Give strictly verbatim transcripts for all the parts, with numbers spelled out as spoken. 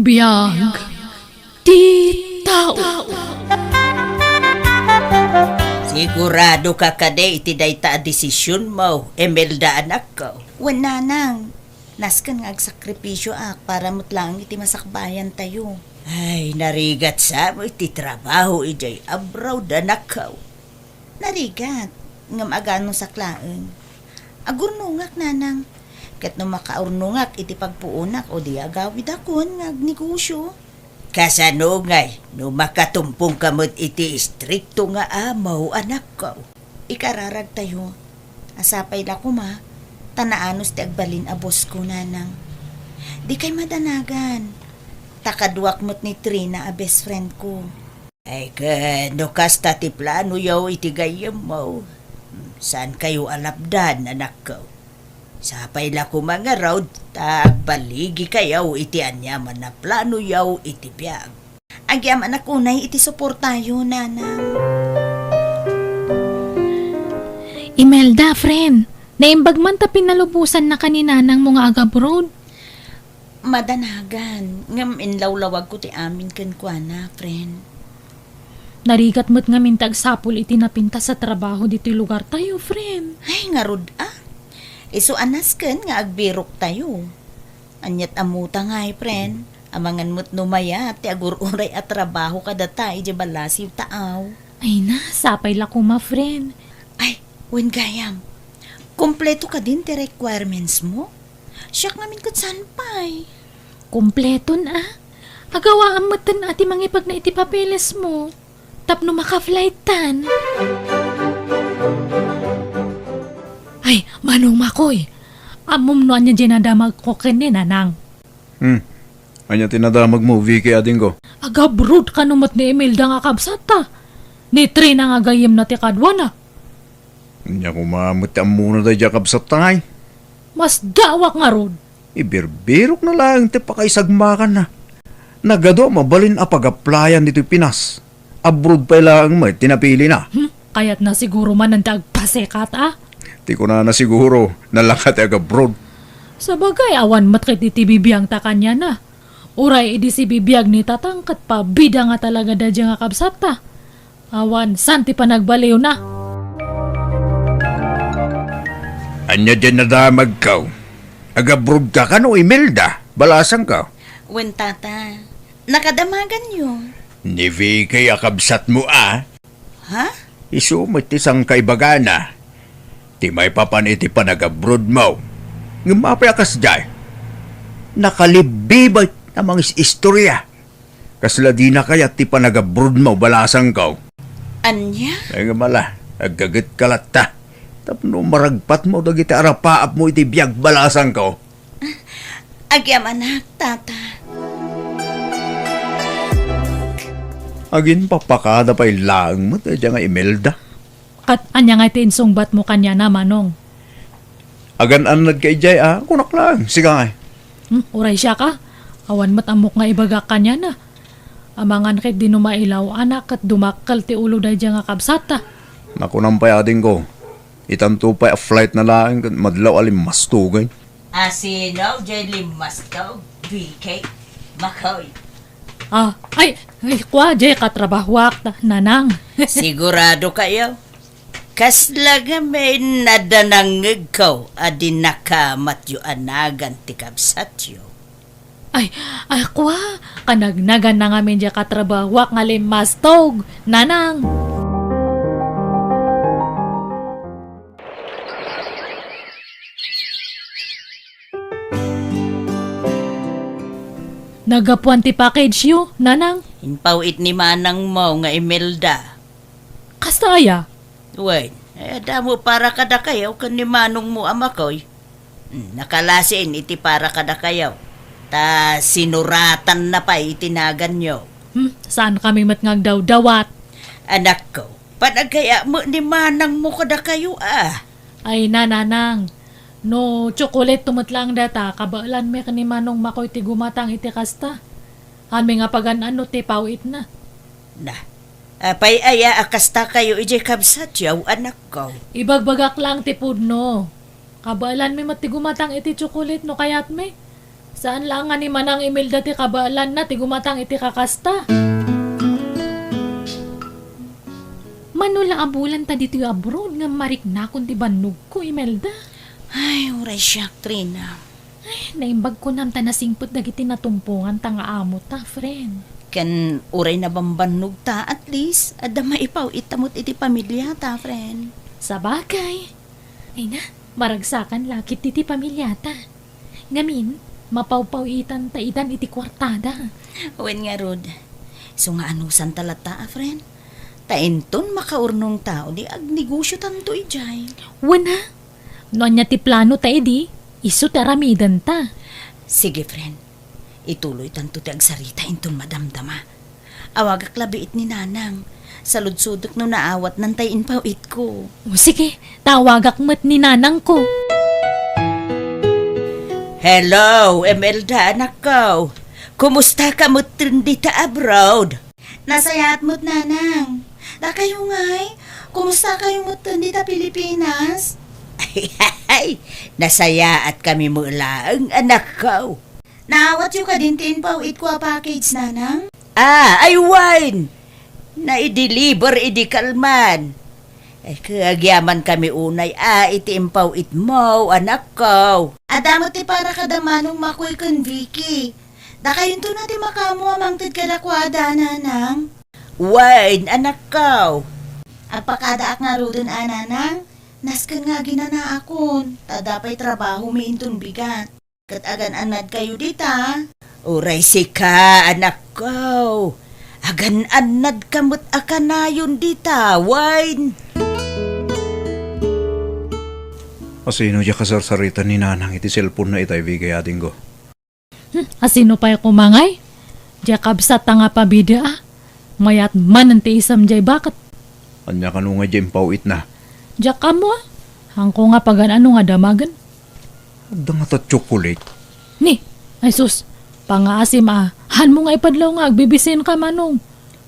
Biag ti tao. Sigurado ka kadi iti dayta a desisionmo, Imelda, anakko? Wen, nanang. Nasken nga agsakripisyoak para met laeng iti masakbayantayo. Ay, narigat sa met ti trabaho idiay abroad, anakko. Narigat, ngem aganusak laeng. Agurnongak, nanang. Ket no makaurnongak iti pagpuonak, o di agawidakon nga agnegosio. Kasano ngay no makatumpongka met iti istrikto nga amo, anakko? Ikararagtayo. A, sapay la koma, ta naanus ti agbalin a boss ko, nanang. Dikay madanagan. Ta kaduak met ni Trina a best friend ko. Ay, ken no kasta ti planoyo iti gayyemmo, saankayo a lapdan, anakko. Sapay la koma ngarud, ta agbaligikayo iti aniaman a planoyo iti biag. Agyamanak unay iti suportayo, nanang. Imelda, friend, naimbag man ta pinalubosannaka ni nanangmo nga agabroad? Madanagan, ngem inlawlawagko ti amin kenkuana, friend. Narigat met ngamin ti agsapul iti napintas a trabaho ditoy lugartayo, friend. Ay, ngarud a. Isu a nasken nga agbiroktayo. Ania't ammota ngay, friend? Amangan met no mayat ti agur-uray a trabaho kadata idiay balasiw ta aw. Ay na, sapay la koma, friend. Ay, wen gayam. Kompleto kadin ti requirements mo? Siak ngamin ket saan pay? Kompleton a. Agawaam metten a ti mangipagna iti papeles mo. Tapno maka-flight tan. Ay, Manong Makoy. Ammom no ania diay nadamagko ken ni Nanang? Hmm. Ania ti nadamagmo, Vicky, adingko? Agabroad kano met ni Imelda nga kabsatta. Ni Trina nga gayyemna ti kaduana. Ania koma met ti ammona daydiay a kabsatta ngay? Masdaawak ngarud. Ibirbirokna laeng ti pakaisagmakanna. Nagadu a mabalin a pag-applyan ditoy Pinas. Abroad pay laeng met ti napilina. Hmm, kayatna siguro manen ti agpasekat a? Ti kunana siguro, nalaka ti agabroad. Sabagay, awan met ket iti bibiangta kaniana. Uray idi sibibiag ni Tatang ket pabida nga talaga daydiay nga kabsatta. Awan, saan ti panagbaliwna? Ania diay nadamagko? Agabroad ka kano, Imelda? Balasangko. Wen, Tata. Nakadamaganyo. Ni Vicky a kabsatmo a? Ha? Isu met ti sangkaibagana. Ti maipapan iti panagabroadmo. Ngem apay a kasdiay? Nakalibbiba a mangis-istorya. Kasla dina kayat ti panagabroadmo, balasangko. Ania? Ay, ngem ala, aggagetka latta. Tapno maragpatmo dagiti arapaapmo iti biag, balasangko. Agyamanak, Tata. Aginpapakada pay laeng met daydiay nga Imelda. Ket ania ngay ti insungbatmo kaniana, Manong? Agan-annadka idiay a, kunak laeng, sika ngay. Hmm, uray siak a. Awan met ammok nga ibagak kaniana. Amangan ket di no mailaw-anak ket dumakkel ti ulo daydiay nga kabsatta. Nakunam pay, adingko. Itanto pay a flightna laeng ket madlaw a limmastogen. A, sino diay limmastog? Vicky? Makoy? Ah, ay, ay, kua, diay katrabahoak, ta-, Nanang. Sigurado kayo? Kasla ngamin a danangngegko a di nakamatyo a nagan ti kabsatyo. Ay, ay, kua, kanagnagan na ngamin diay katrabahoak nga limmastog, Nanang. Naggapuan ti package yo, Nanang? Impaw-it ni manangmo nga Imelda. Kasta aya? Wen, eh, adda met para kadakayo ken ni manongmo a Makoy. Hmm, nakalasin iti para kadakayo. Ta sinuratanna pay iti naganyo. Hmm, saankami met nga agdawdawat. Anakko, panagkayat met ni manangmo kadakayo a. Ay na, Nanang. No tsokoleto met laeng dayta, kabaelanmi ken ni Manong Makoy ti gumatang iti kasta. Haanmi nga pagan-an no ti paw-itna. Na, apay aya a kastakayo idiay kabsatyo, anakko? Ibagbagak laeng ti pudno. Kabaelanmi met ti gumatang iti tsokolet no kayatmi. Saan laeng nga ni Manang Imelda ti kabaelanna ti gumatang iti kakasta. Mano la a bulan ta ditoy abroad ngem mariknakon ti bannogko, Imelda. Ay, uray siak, Trina. Ay, naimbag kunam ta nasingpet dagiti natumponganta nga amota, friend. Ken uray nabambannogta, at least, adda maipaw-itta met iti pamiliata, friend. Sabagay. Ay na, maragsakan la ket iti pamiliata. Ngamin, mapawpaw-itanta idan iti kuartada. Wen ngarud, isu nga anusanta latta a, friend. Ta inton makaurnongta, udi agnegosiotanto idiay. Wen a, no ania ti planota idi, isu ti aramidenta. Sige, friend. Ituloytanto ti agsarita inton madamdama. Awagak la biit ni Nanang. Saludsodek no naawatnan tay impaw-itko. O, sige, tawagak met ni Nanangko. Hello, Imelda, anakko. Kumustaka metten dita abroad? Nasayaat met, Nanang. Dakayo ngay, kumustakayo metten dita Pilipinas? Ay, nasayaatkami met laeng, anakko. Naawatyo kadin ti impaw-itko a package, Nanang? Ah, ay wen! Naideliver idi kalman. Ay, ket agyamankami unay a iti impaw-itmo, anakko. Adda met ti para kada Manong Makoy ken Vicky. Dakayonto na ti makaammo a mangted kadakuada, Nanang. Wen, anakko. Agpakadaak ngaruden a, Nanang. Nasken nga aginanaakon, ta adda pay trabahomi inton bigat. Ket agan-annadkayo dita. Uray sika, anakko. Agan-annadka met a kanayon dita, wen. Asino diay kasarsarita ni Nanang iti cellphone-na itay, Vicky, adingko? Hmm, asino pay koma ngay? Diay kabsatta nga pabida a. Mayat manen ti isem diay baket. Ania kano nga diay impaw-itna? Diak ammo a. Haanko nga pagan-ano nga damagen. Adda ngata chocolate? Ni, ay sus, pangaasim a. Haanmo nga ipadlaw nga agbibisinka, Manong.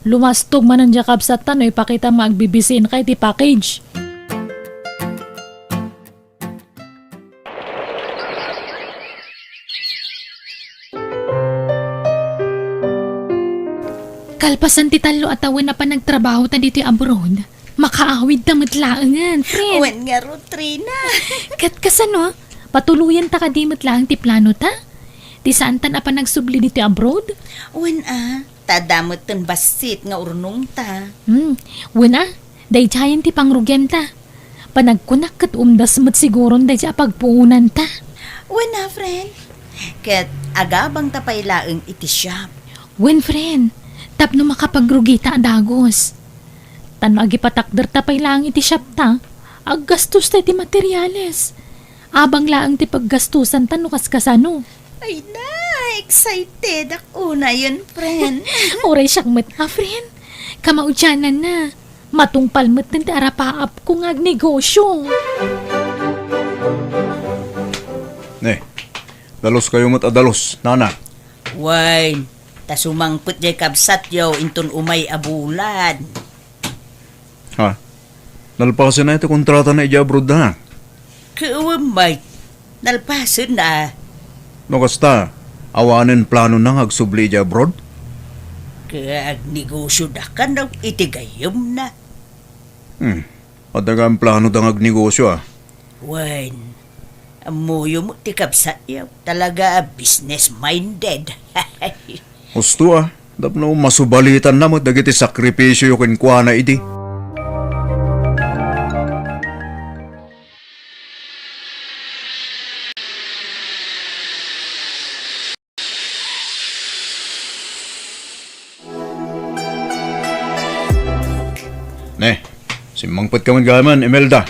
Lumastog manen diay kabsatta no ipakitam nga agbibisinka iti package. Kalpasan ti tallo a tawen a panagtrabahota ditoy abroad, makaawidta met laengen, friend. Wen ngarud, Trina. Ket kasano? Patuloyanta kadi met laeng ti planota? Ti saantan a panagsubli ditoy abroad? Wen a, ta adda metten bassit nga urnongta. Hmm, wen a, daydiayen ti pangrugianta. Panagkunak ket umdas met siguron daydiay a pagpuonanta. Wen a, friend. Ket agabangta pay laeng iti shop. Wen, friend, tapno makapagrugita a dagus. Ta no agipatakderta pay laeng iti shopta, aggastosta iti materiales. Abang laeng ti paggastusanta no kaskasano. Ay na, excited ak unayen, friend. Uray siak met a, friend. Kamaudiananna, matungpal metten ti arapaapko nga agnegosio. Ne, daluskayo met a dalus, Nana. Wen, ta sumangpet diay kabsatyo inton umay a bulan. Ha? Nalpasenna ti kontratana idiay abroad da? Ket wen met, nalpasenna. No kasta, awanen planona nga agsubli idiay abroad? Ket agnegosio da kano iti gayyemna. Hmm. Adda gayam plano da nga agnegosio, a. Wen, ammoyo met ti kabsatyo. Talaga a business-minded. Husto, a. Tapno masubalitanna met dagiti sakripisioyo kenkuana idi. Ne, simmangpetka met gayam, Imelda.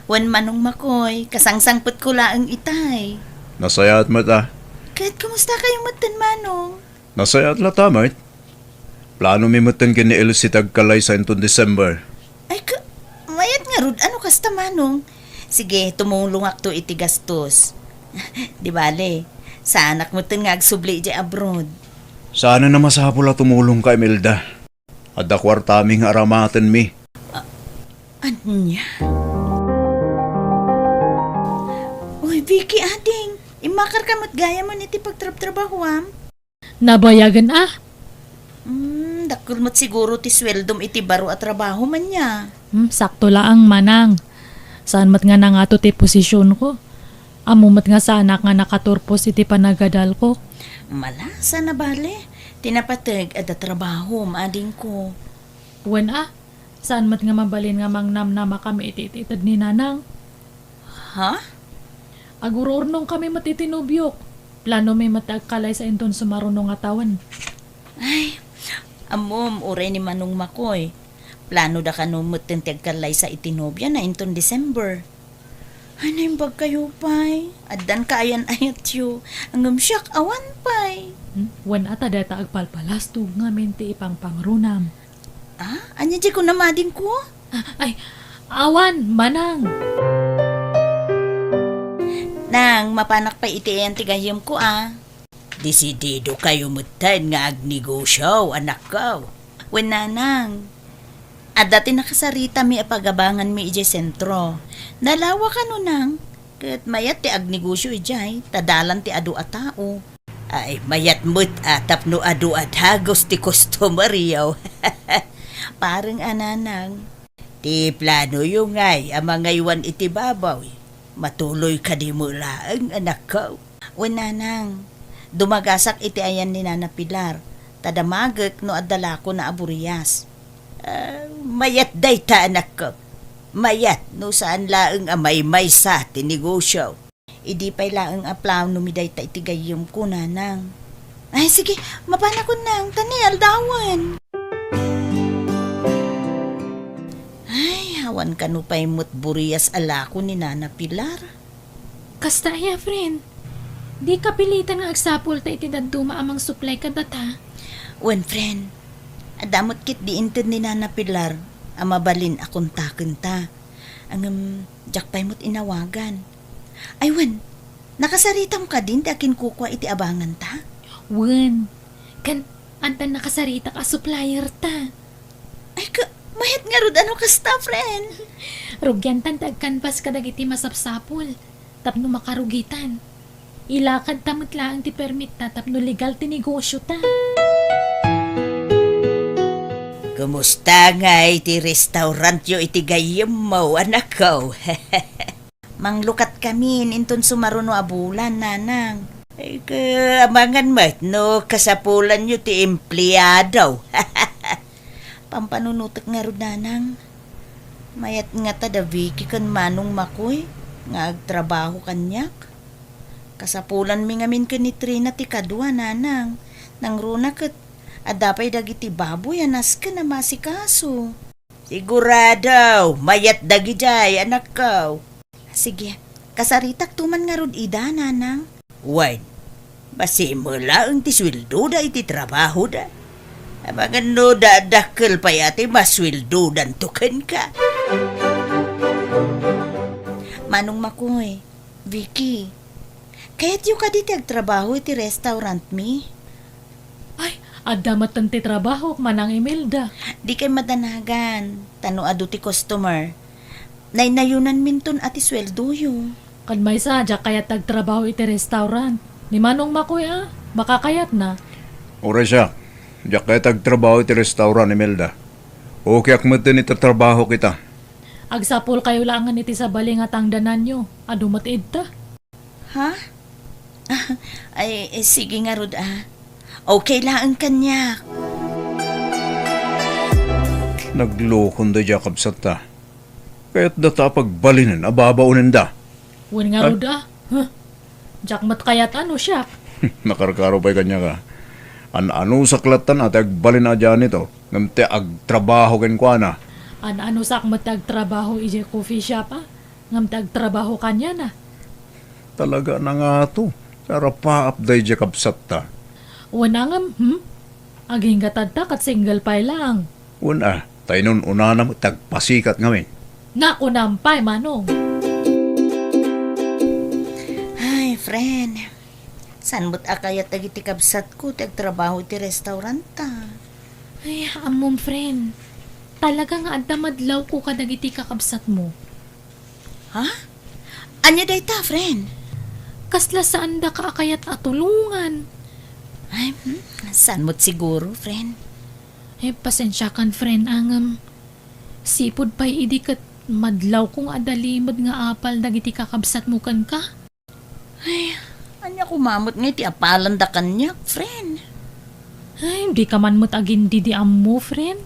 Wen, Manong Makoy, kasangsangpetko laeng itay. Nasayaat met, a. Ket kumustakayo metten, Manong? Nasayaat latta met. Planomi metten ken ni Elsie ti agkalaysa inton December. Ay, ka-, mayat ngarud, ano kasta, Manong? Sige, tumulongakto iti gastos. Di bale, saanak metten nga agsubli idiay abroad. Saanen a masapul a tumulongka, Imelda. Adda kuartami nga aramatenmi. A-, ania? Uy, Vicky, ading, Immakarka met gayam iti pagtrabtrabahuam? Nabayagen a. Hmm, dakkel met siguro ti sueldom iti baro a trabaho, ania? Hmm, sakto laeng, manang. Saan met nga nangato ti posisyonko. Ammo met nga saanak nga nakaturpos iti panagadalko. Malasa na bale. Ti napateg, adda trabahom, adingko. Wen a, saan met nga mabalin nga mangnamnamakami iti itited ni nanang. Ha? Agururnongkami met iti nobiok. Planomi met ti agkalaysa inton sumaruno nga tawen. Ay, ammom, uray ni Manong Makoy. Planoda kano metten ti agkalaysa iti nobiana inton December. Ay, naimbag kayo pay. Addan kaayan-ayatyo. Ngem siak, awan pay. Hmm? Wen a ta dayta agpalpalastog ngamin ti ipangpangrunam. Ah, ania diay kunam, adingko? Ah, ay, awan, manang. Nang, mapanak pay iti ayan ti gayyemko, a. Desidido kayo metten nga agnegosio, anakko. Wen, nanang. Adda ti nakasaritami a pagabanganmi idiay sentro. Nalawa kano, nang? Ket mayat ti agnegosio idiay, ta dalan ti adu a tao. Ay, mayat met a tapno adu a dagus ti customeryo. Pareng a, nanang. Ti planoyo ngay a mangaywan iti baboy, matuloy kadi met laeng, anakko? Wen, nanang. Dumagasak iti ayan ni Nana Pilar, ta damagek no adda lakona a burias. Ah, mayat dayta, anakko. Mayat no saan laeng a maymaysa ti negosio. Idi pay laeng a planomi dayta iti gayyemko, nanang. Ay, sige, mapanakon, nang, ta ni aldawen. Ay, awan kano pay met burias a lako ni Nana Pilar. Kasta aya, friend? Di kapilitan nga agsapulta iti dadduma a mangsuplay kadata? Wen, friend. Adda met ketdi inted ni Nana Pilar a mabalin a kontakenta. Ngem, diak pay met inawagan. Ay, wen, nakasaritam kadin ti akinkukua iti abanganta? Wen, ken adda nakasaritak a supplierta. Ay, ka, mayat ngarud a no kasta, friend. Rugiantan ti agkanbas kadagiti masapsapul tapno makarugitan. Ilakadta met laeng ti permitta tapno legal ti negosiota. Kumusta ngay ti restaurantyo iti gayyemmo, anakko? Manglukatkamin inton sumaruno a bulan, nanang. Ay, ka, amangan met no kasapulanyo ti empleado. Pampanunotek ngarud, nanang. Mayat ngata da Vicky ken Manong Makoy nga agtrabaho kaniak. Kasapulanmi ngamin ken ni Trina ti kadua, nanang. Nangruna ket adda pay dagiti baboy a nasken a maasikaso. Sigurado, mayat dagidiay, anakko. Sige, kasaritakto man ngarud ida, nanang. Wen, bassit met laeng ti sueldoda iti trabahoda. Amangan no da-, dakkel pay a ti masueldodanto kenka. Manong Makoy, Vicky, kayatyo kadi ti agtrabaho iti restaurantmi? Ay, adda metten ti trabahok, Manang Imelda. Dikay madanagan, ta no adu ti customer, naynayonanminton a ti sueldoyo. Ken maysa, diak kayat ti agtrabaho iti restaurant. Ni Manong Makoy a, makakayatna. Uray siak, diak kayat ti agtrabaho iti restaurant, Imelda. Okayek metten iti trabahok ita. Agsapulkayo laengen iti sabali nga tangdananyo. Adu met ita. Ha? Ay, eh, sige ngarud, a. Okay laeng kaniak. Naglokon daydiay a kabsatta. Kayatda ta a pagbalinen a babaonenda. Wen ngarud, a. Huh? Diak met kayat a no siak. Nakarkaro pay kaniak, a. An-anusak lattan a ti agbalin a janitor, ngem ti agtrabaho kenkuana. An-anusak met ti agtrabaho idiay coffee shop, a. Ngem ti agtrabaho kaniana. Talaga a nangato ti arapaap daydiay a kabsatta. Wen a ngem, hmm? Agingga tatta ket single pay laeng. Wen a, ta inun-unana met ti agpasikat ngamin. Nakunam pay, Manong. Ay, friend. Saan met a kayat dagiti kabsatko ti agtrabaho iti restauranta? Ay, ammom, friend. Talaga nga adda madlawko kadagiti kakabsatmo. Ha? Ania dayta, friend? Kasla saandaka a kayat a tulongan. Ay, hmm, saan mo't siguro, friend? Eh, pasensiakan, friend, a ngem sipud pay idi ket madlawko nga adda limed nga apal dagiti kakabsatmo kenka. Ay, ania koma met nga iti apalanda kaniak, friend? Ay, dika man met agindidi ammo, friend.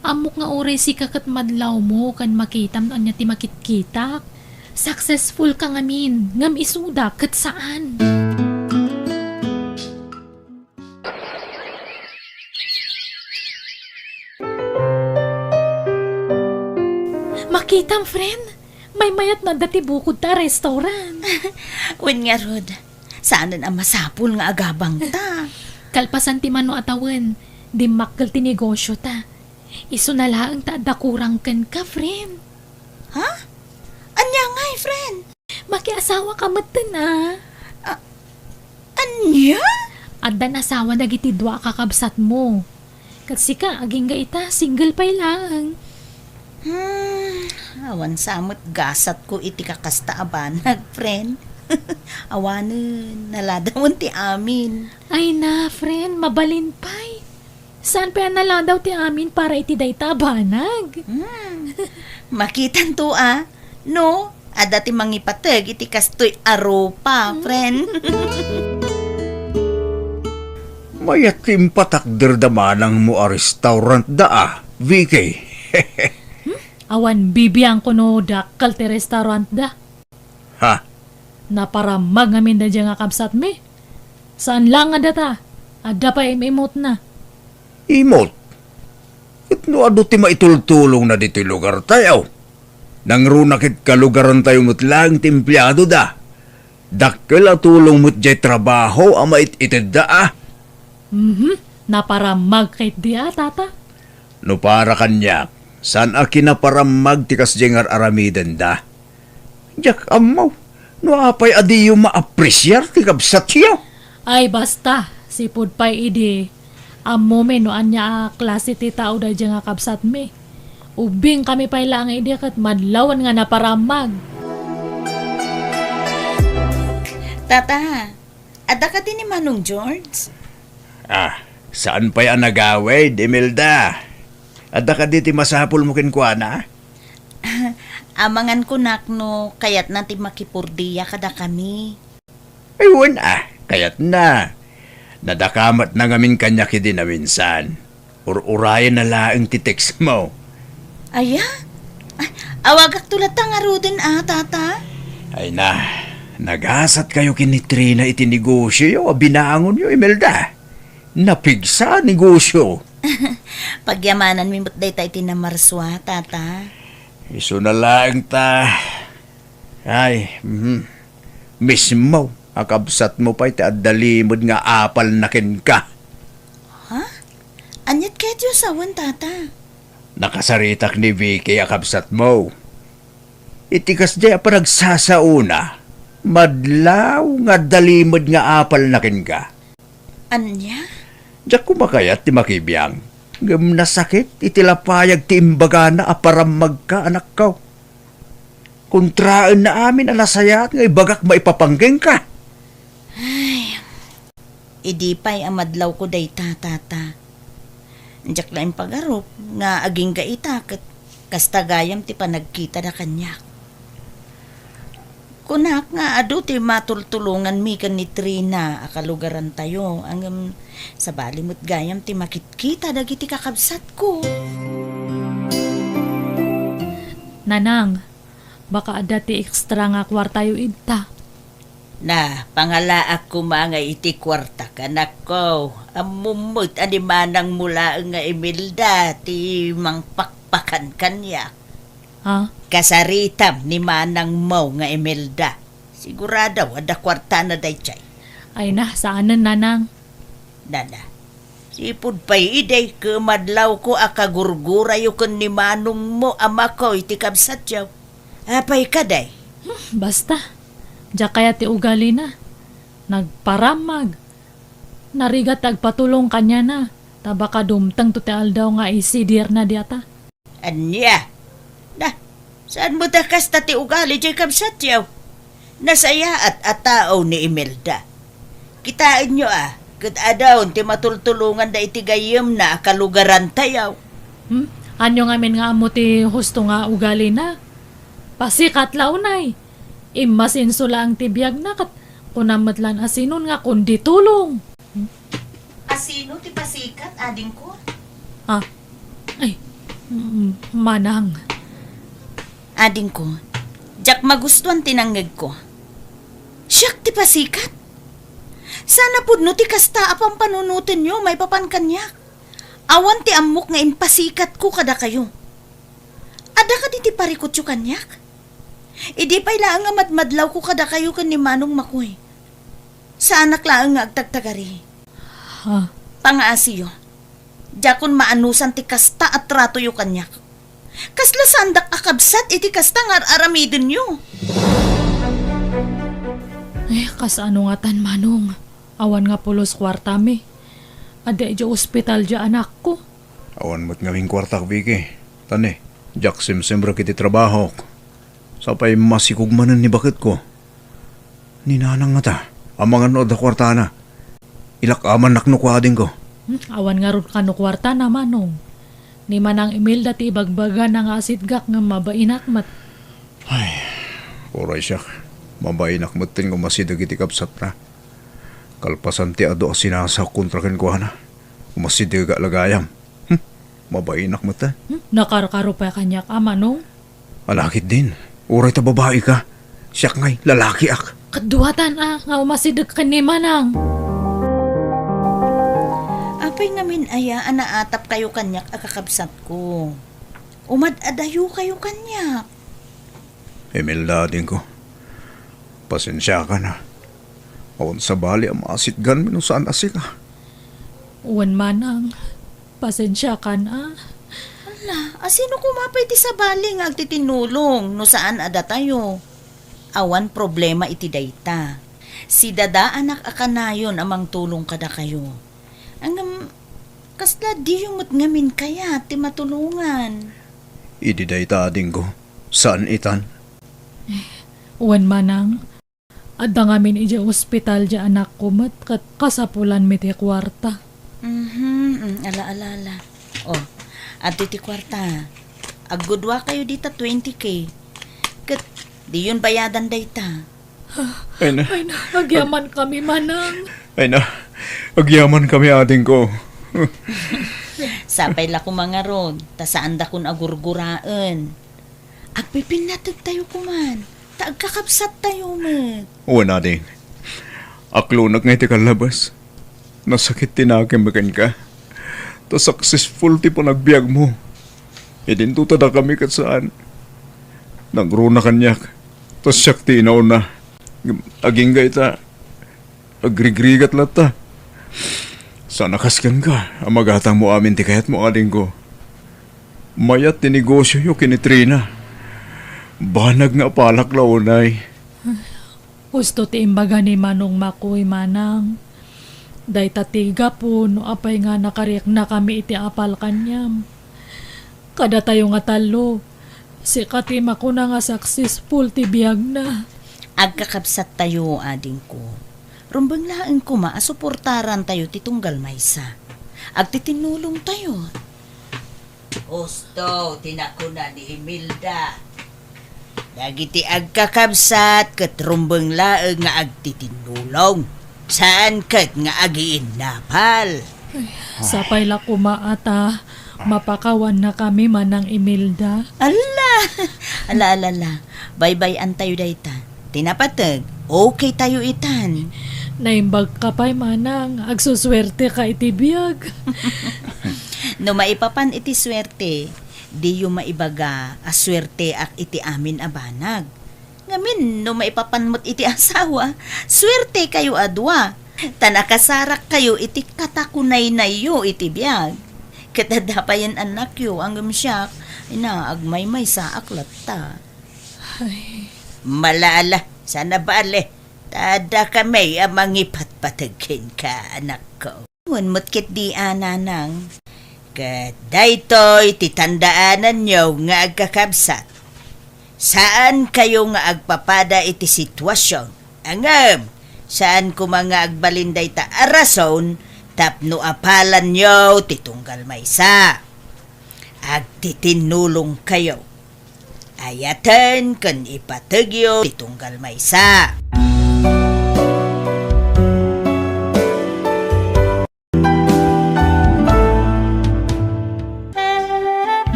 Ammok nga uray sika ket madlawmo ken makitam no ania ti makitkitak. Successful ka ngamin, ngem isuda ket saan. Makitam, friend. Maymayat no adda ti bukodta a restaurant. Wen ngarud, saanen a masapul nga agabangta. Kalpasan ti mano a tawen, dimmakkel ti negosyota. Isuna laeng ta adda kurang kenka, friend. Ha? Ania ngay, friend? Makiasawa ka metten, a. A-, ania? Addan asawa dagiti dua a kakabsatmo. Ket sika, agingga ita, single pay laeng. Hmm, awan sa met gasatko iti kakasta a banag, friend. Awanen, naladawen ti amin. Ay na, friend, mabalin pay. Saan pay a naladaw ti amin para iti dayta a banag? Hmm. Makitanto a, no, adda ti mangipateg iti kastoy a rupa, friend. Mayat ti impatakderda manangmo a restaurantda a, Vicky. Awan bibiangko no dakkel ti restaurantda. Ha? Naparammag ngamin daydiay nga kabsatmi. Saan laeng a data, adda pay im-imutna. Imut? Ket no adu ti maitultulongna ditoy lugartayo, nangruna ket kalugarantayo met laeng ti empleadoda. Dakkel a tulong met diay trabaho a mait-itedda a. Mhm. Naparammag ketdi a, tata? No para kaniak, saan a kinaparammag ti kasdiay nga ar-aramidenda. Diak ammo no apay a diyo maapresiar ti kabsatyo. Ay, basta, sipud pay idi, ammomi no ania a klase ti tao daydiay nga kabsatmi. Ubbingkami pay laeng idi ket madlawen nga naparammag. Tata, adda kadi ni Manong George? Ah, saan pay a nagawid, Imelda? Adda kadi ti masapulmo kenkuana? Amangan kunak no kayatna ti makipurdiya kadakami. Ay, wen a, kayatna. Nadakamatna ngamin kaniak idi naminsan. Ur-urayenna laeng ti textmo. Aya? Ay, awagakto latta ngaruden a, tata? Ay na, nagasatkayo ken ni Trina iti negosioyo a binangonyo, Imelda. Napigsa a negosio. Pagyamananmi met dayta iti namarsua, tata. Isuna laeng ta. Ay, mhm. Mismo a kabsatmo pay ti adda limed nga apalna kenka. Ha? Aniat kayatyo a sawen, tata? Nakasaritak ni Vicky a kabsatmo. Iti kasdiay a panagsasaona, madlaw nga adda limed nga apalna kenka. Ania? Diak koma kayat ti makibiang, ngem nasakit iti lapayag ti imbagana a parammagka, anakko. Kontraenna amin a nasayaat nga ibagak maipapan kenka. Ay, idi pay a madlawko dayta, tata. Diak la impagarup nga agingga ita ket kasta gayam ti panagkitada kaniak. Kunak nga adu ti matultulonganmi ken ni Trina a kalugarantayo, ngem sabali met gayam ti makitkita dagiti kakabsatko. Nanang, baka adda ti extra nga kuartayo ita. Na, pangalaak koma nga iti kuartak, anakko. Ammom met a ni manangmo laeng nga Imelda ti mangpakpakan kaniak. Ha? Kasaritam ni manangmo nga Imelda. Sigurado, adda kuartana daydiay. Ay na, saanen, nanang. Nana, sipud pay idi, kumadlawko a kagurgurayo ken ni manongmo a mako iti kabsatyo. Apay kadi? Hmm, basta. Diak kayat ti ugalina. Nagparammag. Narigat ti agpatulong kaniana, ta baka dumtengto ti aldaw nga isidirna diata. Ania? Na, saan met a kasta ti ugali diay kabsatyo? Nasayaat a tao ni Imelda. Kitaenyo a, ket adun ti matultulonganda iti gayyemna a kalugarantayo. Hmm? Ania ngamin nga ammo ti husto nga ugalina? Pasikat la unay. Immasinso laeng ti biagna ket kunam met laeng a sinon nga kundi tulong. A sino ti pasikat, adingko? Ah, ay, mm, manang. Adingko, diak magustuan ti nangngegko. Siak ti pasikat? Saan a pudno ti kasta a pampanunotenyo maipapan kaniak. Awan ti ammok nga impasikatko kadakayo. Adda kadi ti parikutyo kaniak? Idi pay laeng a madmadlawko kadakayo ken ni Manong Makoy, saanak laeng nga agtagtagari. Ha? Pangaasiyo, diakon maanusan ti kasta a tratoyo kaniak. Kasla saandak a kabsat iti kasta nga ar-aramidenyo. Eh, kasano ngatan, Manong? Awan nga pulos kuartami. Adda idiay ospital diay anakko. Awan met ngamin kuartak, Vicky. Tani, diak simsimrek iti trabahok. Sapay masikog manen ni baketko. Ni nanang ngata, amangan no adda kuartana. Ilak-amannak no kua, adingko. Hmm, awan ngarud kano kuartana, Manong. Ni Manang Imelda ti ibagbagana nga asitgak ngem mabainak met. Ay, uray siak. Mabainak metten nga umasideg iti kabsatna. Kalpasan ti adu a sinasaok kontra kenkuana, umasidegak la gayam. Hmm, mabainak metten. Hmm, nakarkaro pay kaniak a, Manong? Ala ketdin, uray ta babai ka. Siak ngay, lalakiak. Kaduatan a, nga umasideg ken ni Manang. Apay ngamin aya a naatapkayo kaniak a kakabsatko? Umad-adayokayo kaniak. Imelda, adingko. Pasensiakan a. Awan sabali a maasitganmi no saan a sika. Wen, Manang. Pasensiakan a. Ala, a sino koma pay ti sabali nga agtitinnulong no saan a datayo? Awan problema iti dayta. Sidadaanak a kanayon a mangtulong kadakayo. Ngem, kasla diyo met ngamin kayat ti matulongan? Idi dayta, adingko, saan itan? Wen, Manang. Adda ngamin idiay ospital diay anakko met ket kasapulanmi ti kuarta. Mhm, mm, ala, ala, ala. O, adtoy ti kuarta. Agguduakayo dita twenty K. Ket diyon bayadan dayta. Ay na. Ay na, agyaman kami, Manang. Ay na, agyaman kami, adingko. Sapay la koma ngarud, ta saandakon a gurguraen. Agpipinnategtayo koman, ta agkakabsattayo met. Wen, ading. Aklonek nga iti kallabas. Nasakit ti nakemmi kenka. Ta successful ti panagbiagmo. Idinto ta dakami ket saan. Nangruna kaniak. Ta siak ti inauna. Agingga ita. Agrigrigat latta. Saan a kas kenka a magatangmo amin ti kayatmo, adingko. Mayat ti negosioyo ken ni Trina. Banag nga apalak la unay. Husto ti imbaga ni Manong Makoy, Manang. Dayta ti gapu no apay nga nakariaknakami iti apal kaniam. Kadatayo nga tallo, sika ti makuna nga successful ti biagna. Agkakabsattayo, adingko. Rumbeng laeng koma a suportarantayo ti tunggal maysa. Agtitinnulongtayo. Husto ti nakuna ni Imelda. Dagiti agkakabsat ket rumbeng laeng nga agtitinnulong. Saan ket nga agiinnapal. Ay, sapay la koma a ta mapakawannakami, Manang Imelda. Ala! Ala, ala, ala. Baybay-antayo dayta. Ti napateg, okay tayo itan. Naimbagka pay, Manang. Agsusuerteka iti biag. No maipapan iti suerte, diyo maibaga a suerteak iti amin a banag. Ngamin, no maipapan met iti asawa, suertekayo a dua. Ta nakasarakkayo iti katakunaynayyo iti biag. Ket adda payen annakyo, ngem siak, ina, agmaymaysaak latta. Ay. Ala, ala, saan a bale. Ta adda kami a mangipatpateg kenka, anakko. Wen met ketdi a, Nanang. Ket daytoy ti tandaananyo nga agkakabsat. Saan kayo nga agpapada iti sitwasyon. Ngem, saan koma nga agbalin dayta a rason tapno apalanyo ti tunggal maysa. Agtitinnulong kayo. Ayaten ken ipategyo ti tunggal maysa.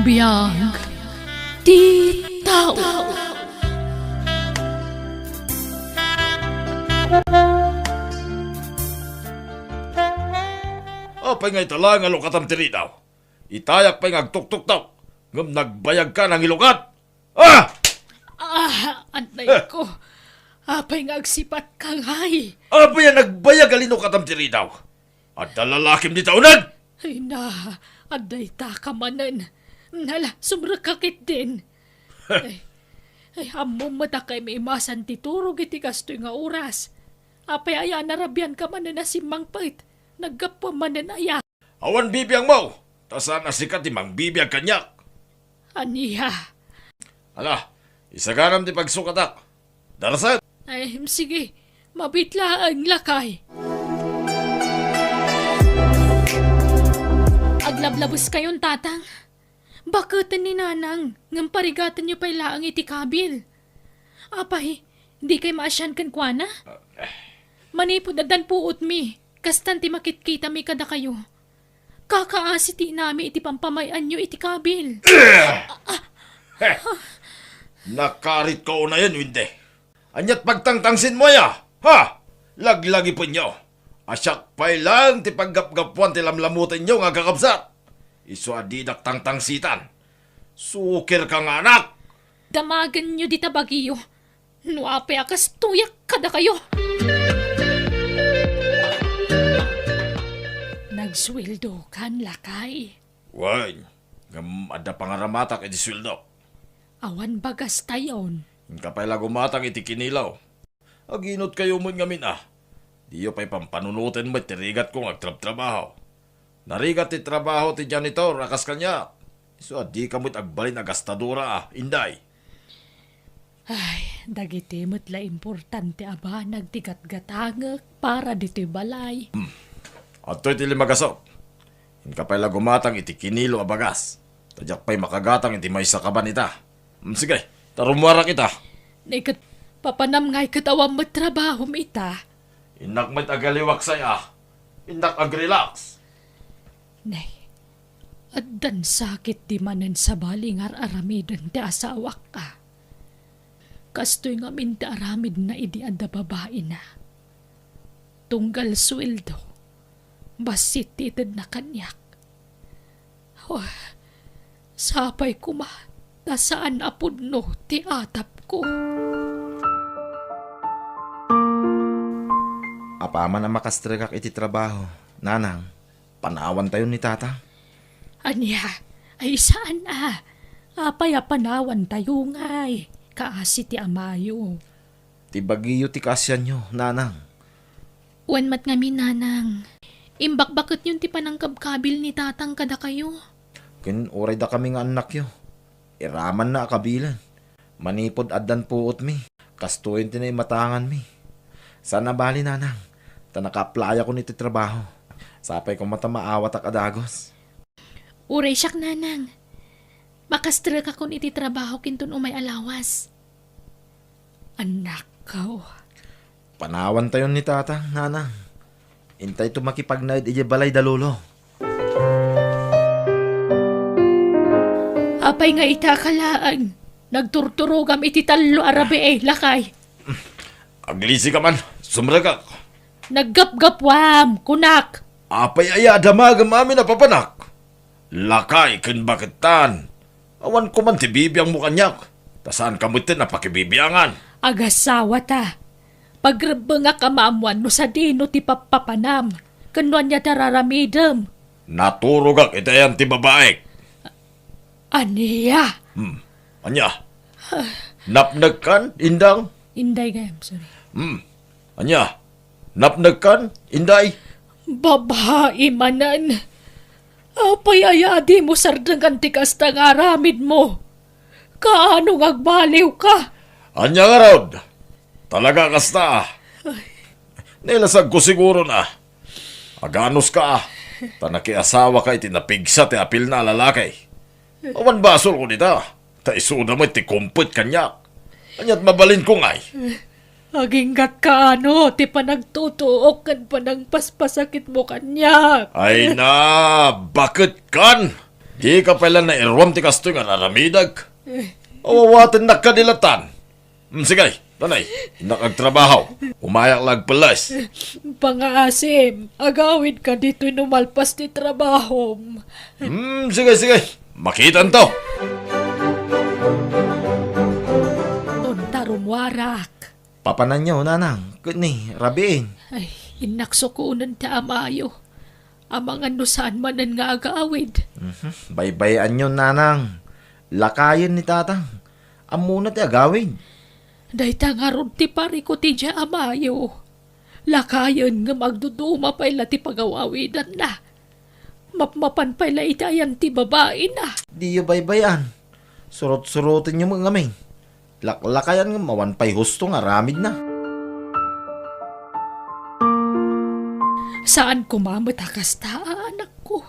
Biag ti tao. Apay nga ita laeng a lukatam ti ridaw? Itayak pay nga agtuktuktok, ngem nagbayagka nangilukat. Ah! Ah, anay ko. Apay nga agsipatka ngay? Apay a nagbayag a linukatam ti ridaw? Adda lalakim dita uneg? Ay na, adda ita ka manen. Nala, sumrekka ketdin. Ay, ay, ammom met a kaimaimasan ti turog iti kastoy nga oras. Apay aya a narabianka manen a simmangpet? Naggapuam manen aya? Awan bibiangmo, ta saan a sika ti mangbibiag kaniak. Ania? Ala, isaganam ti pagsukatak. Darasen! Ay, sige. Mabiit laeng, lakay. Aglablabeskayon, tatang. Baketen ni nanang, ngem parigatenyo pay laeng iti kabil. Apay, dikay maasian kenkuana? Manipud addan puotmi, kastan ti makitkitami kadakayo. Kakaasi ti inami iti pampamay-anyo iti kabil. Heh! Nakaritko unayen, wenno? Aniat pagtangtangsinmo aya? Ha? Laglagipenyo. A siak pay laeng ti paggapgapuan ti lamlamutenyo nga agkakabsat. Isu a didak tangtangsitan. Sukirka nga anak! Damagenyo dita bagiyo. No apay a kastoyak kadakayo. Nagsueldokan, lakay. Wen, ngem adda pangaramatak iti sueldok. Awan bagastayon. Inka pay la gumatang iti kinilaw. Aginotkayo met ngamin a. Diyo pay pampanunoten met ti rigatko nga agtrabtrabaho. Narigat ti trabaho ti janitor a kas kaniak. Isu a dika met agbalin a gastadora a, Inday. Ay, dagiti met la importante a banag ti gatgatangek para ditoy balay. Hmm. Adtoy ti limagasok. Inka pay la gumatang iti kinilo a bagas. Ta diak pay makagatang iti maysa kaban ita. Hmm, sige, ta rummuarak ita. Nay ket, papanam ngay ket awan met trabahom ita. Innak met agaliwaksay a. Innak agrelax. Nay, addan sakit di manen sabali nga ar-aramiden ti asawak a. Kastoy ngamin ti aramidna idi adda babaina. Tunggal sueldo, bassit ti itedna kaniak. Oh, sapay koma ta saan a pudno ti atapko. Apaman a makastrekak iti trabaho, nanang, panawantayon ni tata. Ania? Ay, saan a? Apay a panawantayo ngay? Kaasi ti amayo. Ti bagiyo ti kaasianyo, nanang. Wen met ngamin, nanang. Imbakbaketyon ti panangkabkabil ni tatang kadakayo. Ken uray dakami nga annakyo, iramanna a kabilen. Manipud addan puotmi, kastoyen ti naimatanganmi. Saan a bali, nanang, ta nakaaplayakon iti trabaho. Sapay koma ta maawatak a dagus. Uray siak, nanang. Makastrekakon iti trabaho kinton umay a lawas. Annakko. Panawantayon ni tatang, nanang. Intayto makipagnaed idiay balay da lolo. Apay nga ita ka laeng? Nagturturogam iti tallo a rabii, lakay. Aglisi ka man, sumrekak. Naggapgapuam, kunak. Apay aya a damagem amin a papanak? Lakay ken baketan. Awan koman ti bibiangmo kaniak, ta saanka metten a pakibibiangan. Agasawata. Pagrebbengak a maammuan no sadino ti pappapanam, ken no ania ti ar-aramidem. Naturogak iti ayan ti babaek. Ania? Hmm. Ania? Napnekkan, Indang? Inday gayam, sorry. Hmm. Ania? Napnekkan, Inday? Babai manen. Apay aya a dimo sardengan ti kasta nga aramidmo? Kaano nga agbaliwka? Ania ngarud? Talaga kasta, a? Ay. Nailasagko siguron, a. Aganuska, a. Ta nakiasawaka iti napigsa ti apilna a lalaki. Awan basolko dita. Ta isuda met ti kumpet kaniak. Ania't mabalinko ngay? Aginggatka ano ti panagtutuok ken panangpaspasakitmo kaniak? Ay na, baketkan! Dika pay la nairuam ti kastoy nga ar-aramidek. Awawatennak kadi latan. Mm, sige, tanay, innak agtrabaho. Umayak la agpelles. Pangaasim, agawidka ditoy no malpas ti trabahom. Mm, sige, sige. Makitanto. Unta rummuarak. Papananyo, nanang, ket ni, rabiin. Ay, innak sukonen ti amayo. Amangan no saan manen nga agawid. Mhm. Baybay-anyo, nanang. Lakayen ni tatang. Ammona ti agawid. Dayta ngarud ti parikut idiay amayo. Lakayen ngem agduduma pay la ti pagaw-awidanna. Mapmapan pay la iti ayan ti babaina. Diyo baybay-an. Surot-surotenyo met ngamin. Laklakayan ngem awan pay husto nga aramidna. Saan koma met a kasta, a anakko.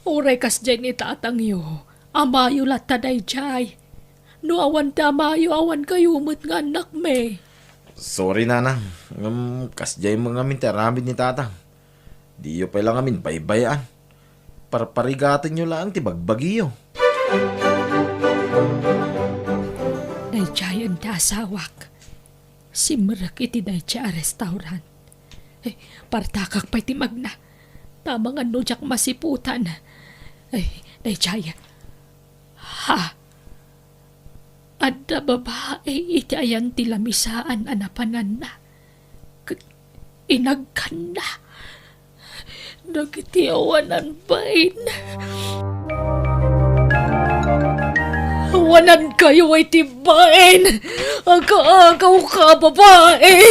Uray kasdiay ni tatangyo, amayo latta daydiay. No awan ti amayo, awan kayo met nga annakmi. Sorry, nanang. Ngem kasdiay met ngamin ti aramid ni tatang. Diyo pay la ngamin baybay-an. Parparigatenyo laeng ti bagbagiyo. Daydiayen ti asawak. Simrek iti daydiay a restaurant. Eh, partakak pay ti magna. Ta amangan no diak masiputan. Eh, daydiay. Ha? Adda babai iti ayan ti lamisaan a napananna. Ket inagkanna dagiti awanan bain. Awanankayo iti bain. Aga-agawka, babai.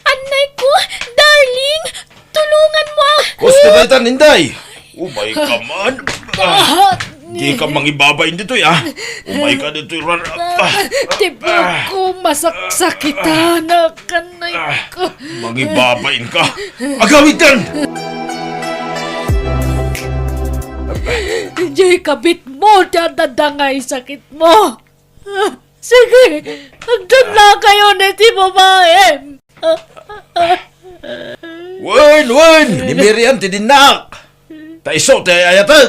Annay ko, darling, tulungan mo ako. Gusto daytan, Inday? Umay ka man. Ah, di ka mangibabain ditoy, ah. Umay ka ditoy, ran-, ah, ah, ti buko, masaksakitan, ah, kanay ko. Mangibabain ka. Agawid kan! Diay kabit mo, ti adda nga sakit mo. Sige, agdannakayon iti babaim. Wen, wen! Ni Miriam ti dinnak! Ta isu ti ay-ayatek!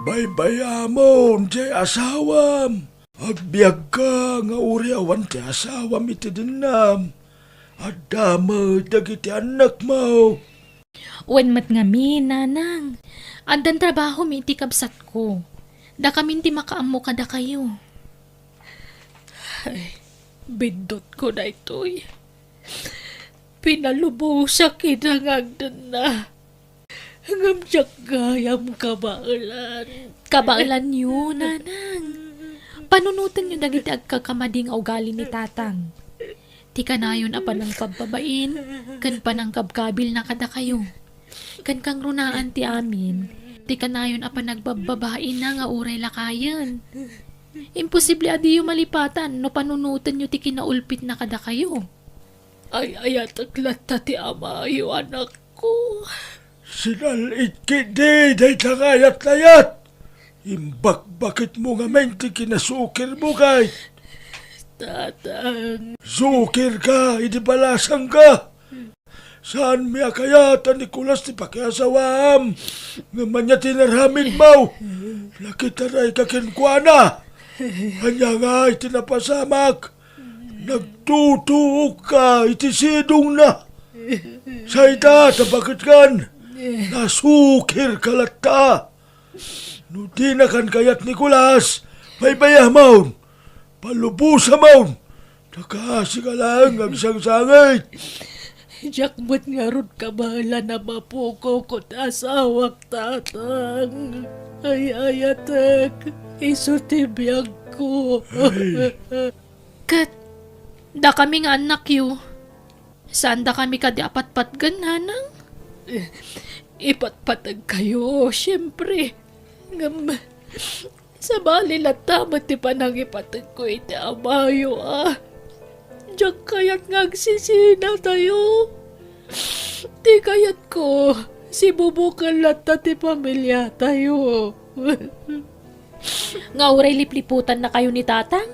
Baybay-amon ti asawam. Agbiagka nga uray awan ti asawam iti dennam. Adda met dagiti annakmo. Wen met ngamin, nanang. Addan trabahomi iti kabsatko. Dakamin ti makaammo kadakayo. Ay, biddutko daytoy. Pinalubosak ida nga agdenna. Ngem diak gayam kabaelan. Kabaelanyo, nanang. Panunotenyo dagiti agkakamadi nga ugali ni tatang. Ti kanayon a panangpabbabain ken panangkabkabilna kadakayo. Ken kangrunaan ti amin, ti kanayon a panagbabbabaina nga uray lakayen. Imposible a diyo malipatan no panunotenyo ti kinaulpitna kadakayo. Ay-ayatek latta ti amayo, anakko. Sinal-it ketdi dayta nga ayat-ayat. Imbakbakitmo ngamin ti kinasukirmo, kay. Tatang. Sukirka idi balasangka. Saanmi a kayat a Nicolas ti pakiasawaam. Ngem ania ti inaramidmo? Nakitarayka kenkuana. Ania ngay ti napasamak? Nagtutuokka iti sidongna. Sayta, ta baketkan, nasukirka latta. No dinakan kayat, Nicolas, baybay-amon, palubosamon, ta kaasika laeng nga agsangsangit. Diak met ngarud kabaelan a mapukaw ket asawak, tatang. Ay-ayatek, isu ti biagko. Ay. Ket dakami nga annakyo, saandakami kadi a patpatgen, nanang? Ipatpateg kayo, siempre. Ngem, sabali latta met ti panangipateg ko iti amayo, a. Diak kayat nga agsisina tayo. Ti kayat ko, sibubuken latta ti pamilya tayo. Nga uray lipliputan na kayo ni Tatang?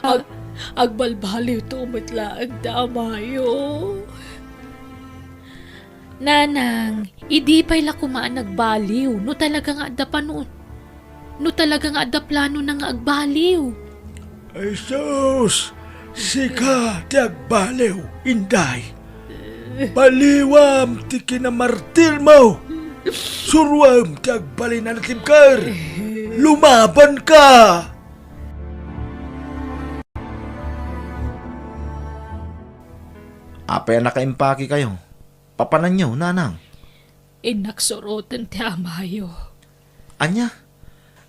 Ag-, agbalbaliw to met laeng ti amayo. Nanang, idi pay la koma a nagbaliw, no talaga nga adda panu-, no talaga nga adda plano na nga agbaliw. Ay sus, sika ti agbaliw, Inday. Baliwam ti kinamartirmo. Suroem ti agbalin a natibker. Lumabanka! Apay a nakaimpake kayo? Papananyo, nanang? Innak suroten ti amayo. Ania?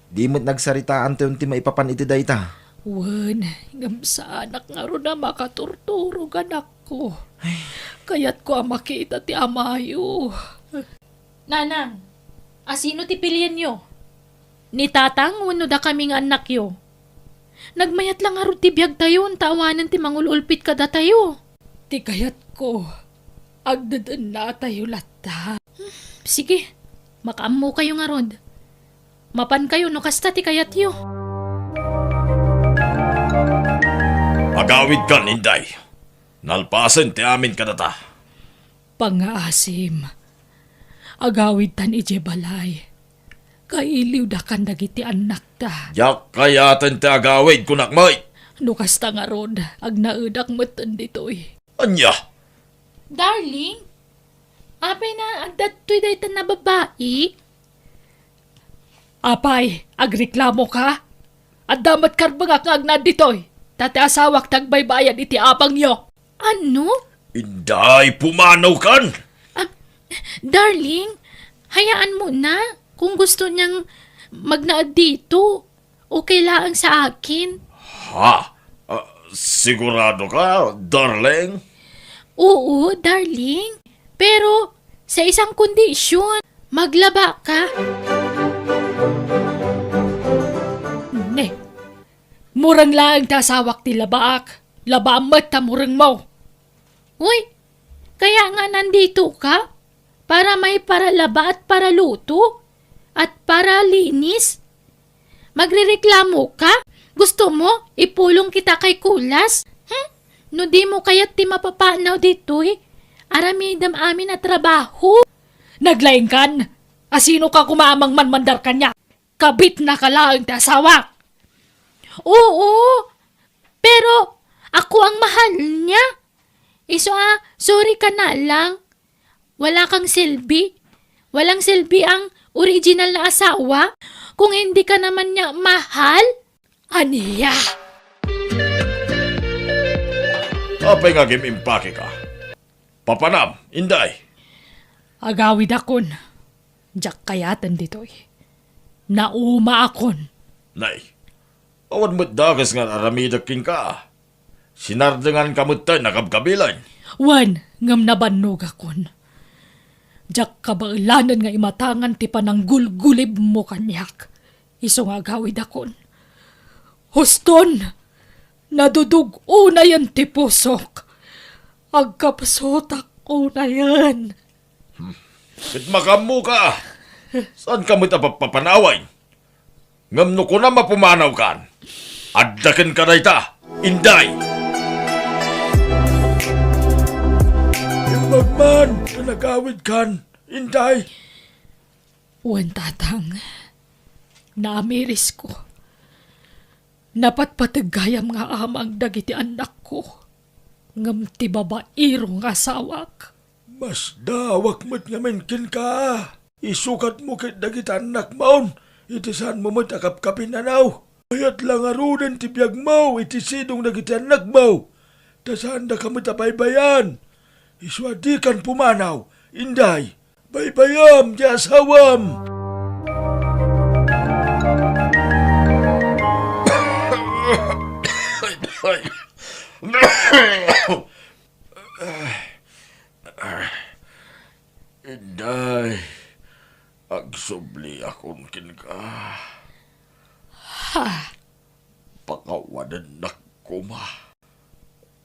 Di met nagsaritaan tayon ti maipapan iti dayta? Wen, ngem saanak ngarud a makaturturog, anakko. Ay. Kayatko a makita ti amayo. Nanang, asino ti pilienyo? Ni Tatang wenno dakami nga annakyo? Nagmayat la ngarud ti biagtayon ta awanen ti mangul-ulpit kadatayo. Ti kayatko, agdedennatayo latta. Hmm, sige, makaammokayo ngarud. Mapankayo no kasta ti kayatyo. Agawidkan, Inday. Nalpasen ti amin kadata. Pangngaasim, agawidtan idiay balay. Kailiwdakan dagiti annakta. Diak kayaten ti agawid, kunak met. No kasta ngarud, agnaedak metten ditoy. Ania? Darling, apay na, adda ditoy daytan a babai? Apay, agreklamoka? Adda met karbengak nga agnaed ditoy, ta ti asawak ti agbaybayad iti abangyo. Ano? Inday, pumanawkan! Ah, darling, hayaan mo na kung gusto niyang magnaed dito. Okay laeng sa akin. Ha? Ah, sigurado ka, darling? Oo, darling. Pero sa isang kondisyon, maglaba ka. Ne, mureng laeng ti asawak ti labaak. Labaam met ta murengmo. Uy, kaya nga nandito ka? Para may paralaba at paraluto? At paralinis? Magrereklamo ka? Gusto mo, ipulong kita kay Kulas? Hmm? No di mo kayat ti mapapanaw ditoy, aramidem amin a trabaho. Naglaingkan? Asino ka koma a mangmanmandar kaniak? Kabitna ka laeng ti asawak. Oo, pero ako ang mahal niya. Isu a, sorry ka na lang. Wala kang silbi. Walang silbi ang original na asawa kung hindi ka naman niya mahal. Ania? Apay nga agim-impake ka? Papanam, Inday. Agawidakon. Diak kayaten ditoy. Naumaakon. Nay, awan met dakes nga aramidek kenka. Sinardenganka metten a kabkabilen. Wen, ngem nabannogakon. Diak kabaelanen nga imatangan ti pananggulgulibmo kaniak. Isu nga agawidakon. Huston! Nadudug unayen ti pusok. Agkapsutak unayen. Hmm. Ket makaammoka. Saanka met a papapanawen. Ngem no kunam a pumanawkan, adda kenka dayta, Inday! Imbag man a nagawidkan, Inday! Wen, Tatang, naamirisko. Napatpateg gayam nga amang dagiti annakko, ngem ti babairo nga asawak. Masdaawak met ngamin kenka. Isukatmo ket dagiti annakmon iti saanmo met a kapkapinanaw. Mayat la ngaruden ti biagmo iti sidong dagiti annakmo, ta saandaka met a baybay-an. Isu a dikan pumanaw, Inday. Baybayam ti asawam! Inday, agsubliakon kenka. Ha? Pakawanennak koma.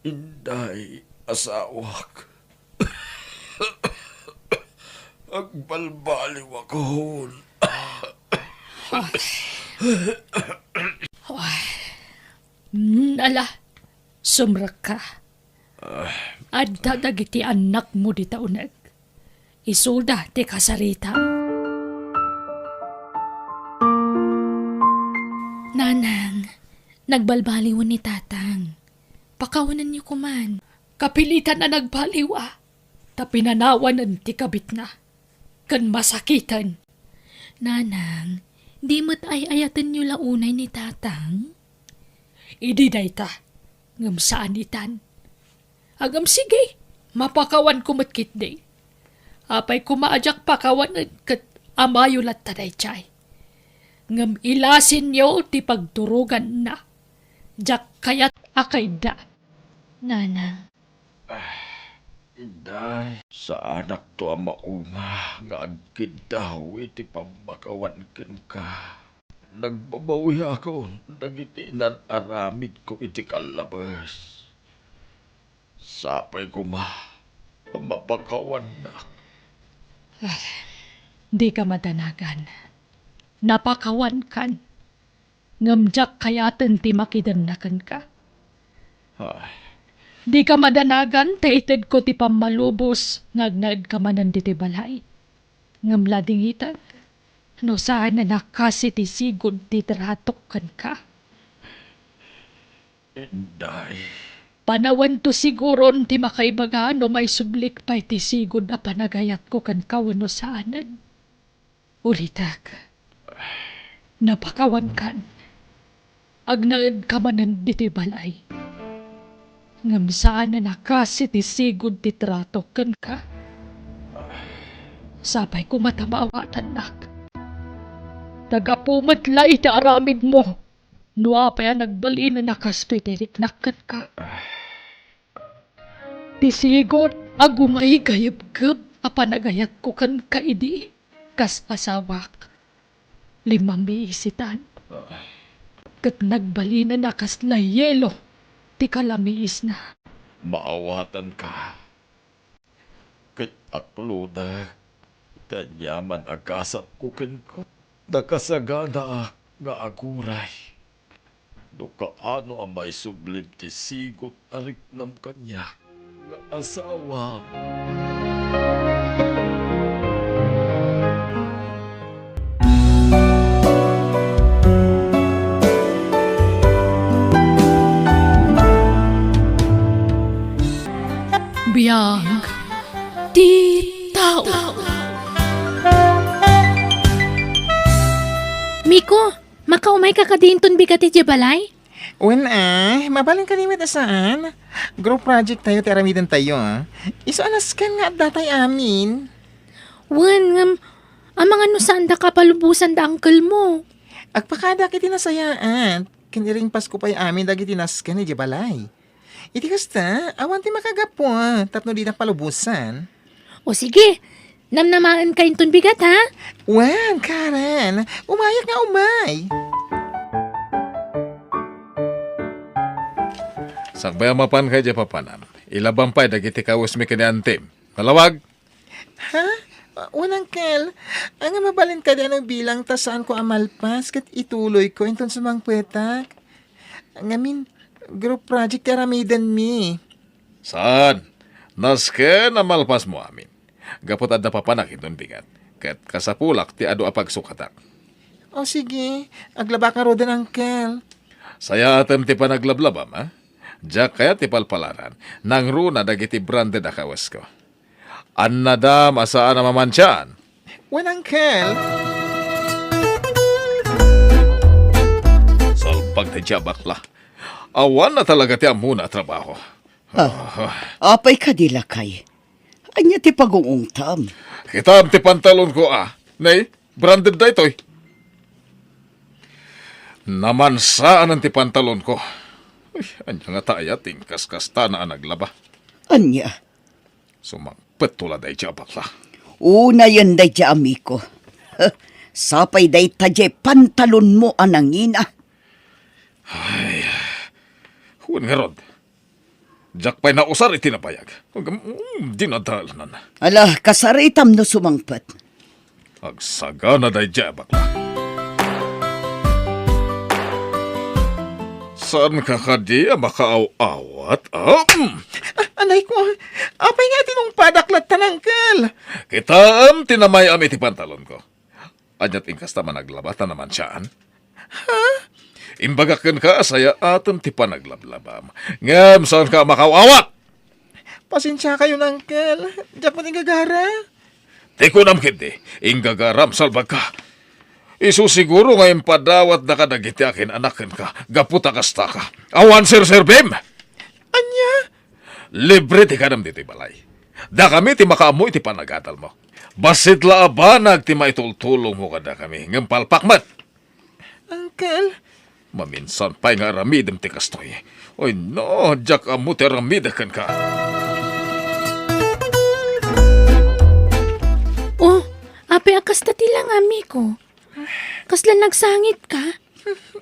Inday, asawak. Agbalbaliwakon. Ay. Mm, ala, sumrekka. Adda dagiti annakmo dita uneg. Isuda ti kasarita. Nanang, nagbalbaliwen ni Tatang. Pakawanenyo koman. Kapilitan a nagbaliw a, ta pinanawanen ti kabitna. Ken masakiten. Nanang, di met ay-ayatenyo la unay ni Tatang? Idi dayta, ngem saan itan. Ngem sige, mapakawanko met ketdi. Apay koma a diak pakawanen ket amayo latta daydiay. Ngem ilasinyo ti pagturoganna. Diak kayat a kaidda. Nanang. Ah, Inday, saanakto a mauma nga agkiddaw iti pammakawan kenka. Nagbabawiakon dagiti inan-aramidko iti kallabes. Sapay koma a mapakawannak. Ah, dika madanagan. Napakawankan. Ngem diak kayaten ti makidenna kenka. Ay. Dika madanagan ta itedko ti pammalubos nga agnaedka manen ditoy balay. Ngem ladingitek, no saan a nakasi ti sigud ti tratok kenka. Inday. Panawento siguron ti makaibaga no maisublik pay ti sigud a panagayatko kenka wenno saanen. Ulitek, napakawankan. Agnaedka manen ditoy balay. Ngem saan a nakasi ti sigud ti trato kenka. Sapay koma ta maawatannak. Nagapu met la iti aramidmo no apay a nagbalinen a kastoy ti riknak kenka. Ti sigud a gumaygayebgep a panagayatko kenka idi kas asawak. Limmamiisitan. Ket nagbalinen a kasla yelo ti kalamiisna. Maawatanka. Ket aklodek ti aniaman a gasatko kenka. Nakasaganaak nga aguray. No kaano a maisublim ti sigud a riknam kaniak nga asawa. Biag ti tao. Miko, makaumayka kadi inton bigat idiay balay? Wen a, mabalin kadi met a saan. Group project tayo ti aramiden tayo, a. Isu a nasken nga adda tay amin. Wen, ngem, amangan no saanda kapalubosan da uncle mo. Agpakadak iti nasayaat, ken iringpasko pay amin dagiti nasken idiay balay. Iti kasta, awan ti makagapu, a, tapno dinak palubosan. O sige, namnamaenka inton bigat, ha? Wen, Karen, umayak nga umay. Sakbay a mapanka idiay papanam, ilabam pay dagiti kawesmi ken ni antim. Nalawag? Ha? Wen, uncle. Ania, mabalin kadi a no bilang ta saanko a malpas ket ituloyko inton sumangpetak? Ngamin, group project ti aramidenmi. Saan? Nasken a malpasmo amin. Gapu ta adda papanak inton bigat, ket kasapulak ti adu a pagsukatak. O sige, aglabak ngaruden, uncle. Sayaatem ti panaglablabam, a? Diak kayat ti palpalaran, nangruna dagiti branded a kawesko. Annadam a saan a mamantian. Wen, uncle. Salbag daydiay a bakla. Awan na talaga ti ammona a trabaho. Ah, apay kadi, lakay? Ania ti pagung-ungtam? Kitam ti pantalonko, a. Nay, branded daytoy. Namansaan ti pantalonko. Uy, ania ngata aya ti inkaskastana a naglaba? Ania? Sumangpetto la daydiay a bakla. Unayen daydiay a Miko. Sapay dayta diay pantalonmo a nangina. Ay, wen ngarud. Diak pay nausar iti nabayag. Ngem, mm, dinadaelnan. Ala, kasaritam no sumangpet. Agsagana daydiay a bakla. Saanka kadi a makaaw-awat, a? Mm. A-, anay ko, apay nga tinungpadak latta, Uncle? Kitaem ti namay-am iti pantalonko. Aniat inkasta managlaba ta namansiaan? Ha? Imbagak kenka a sayaatem ti panaglablabam. Ngem saanka a makaaw-awat! Pasensiakayon, Uncle. Diak met inggagara. Ti kunam ketdi, inggagaram, salbagka. Isu siguro nga impadawatdaka dagiti akin-anak kenka gapu ta kastaka. Awan serserbim! Ania? Libre ti kanem ditoy balay. Dakami ti makaammo iti panagadalmo. Bassit la a banag ti maitultulongmo kadakami, ngem palpak met. Uncle? Maminsan pay nga aramidem ti kastoy. Ay no, diak ammo ti aramidek kenka. Oh, apay a kasta ti langam, Miko? Kasla nagsangitka?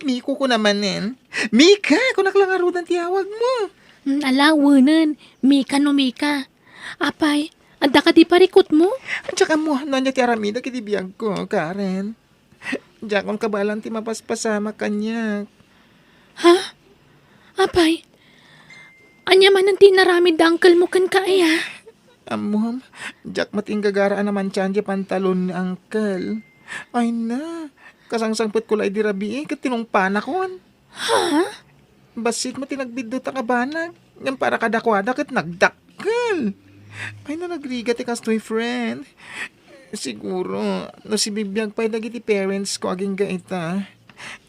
Miko ko namanen. Mika, kunak la ngaruden ti awagmo. Mm, ala, wenen. Mika no Mika. Apay, adda kadi parikutmo? Diak ammo no ania ti aramidek iti biagko, Karen. Diakon kabaelan ti mapaspasamak kaniak. Ha? Apay, ania manen ti inaramid da unclemo kenka aya? Ammom, diak met inggagara a namansiaan ti pantalon ni uncle. Ay na, kasangsangpetko la idi rabii ket tinungpanakon. Ha? Bassit met ti nagbiddutak a banag, ngem para kadakuada ket nagdakkel. Ay na, nagrigat ti kastoy, friend. Siguro, no sibibiag pay dagiti parents ko agingga ita,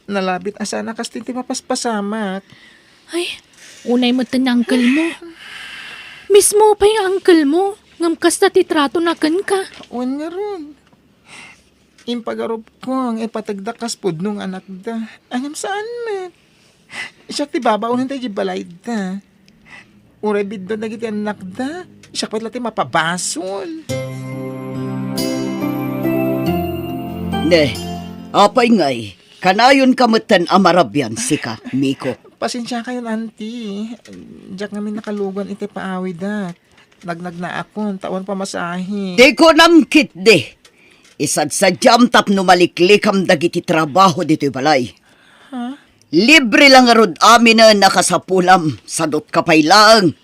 nalabit a saan a kastoy ti mapaspasamak. Ay, unay met ni uncle mo. Mismo pay nga uncle mo, ngem kasta ti trato na kenka. Wen ngarud. Impagarupko nga ipategda kas pudno nga anakda. Ngem saan met. Siak ti babaonen ta idiay balayda. Uray bidduen dagiti annakda, siak met la ti mapabasol. Ne, apay ngay, kanayonka metten a marabian sika, Miko? Pasensiakayon, Auntie. Diak ngamin nakalugan iti paawidak. Nagnagnaakon, ta awan pamasahe. Ti kunam ketdi, isadsadiam tapno maliklikam dagiti trabaho ditoy balay. Ha? Libre la ngarud aminen a kasapulam, sadutka pay laeng.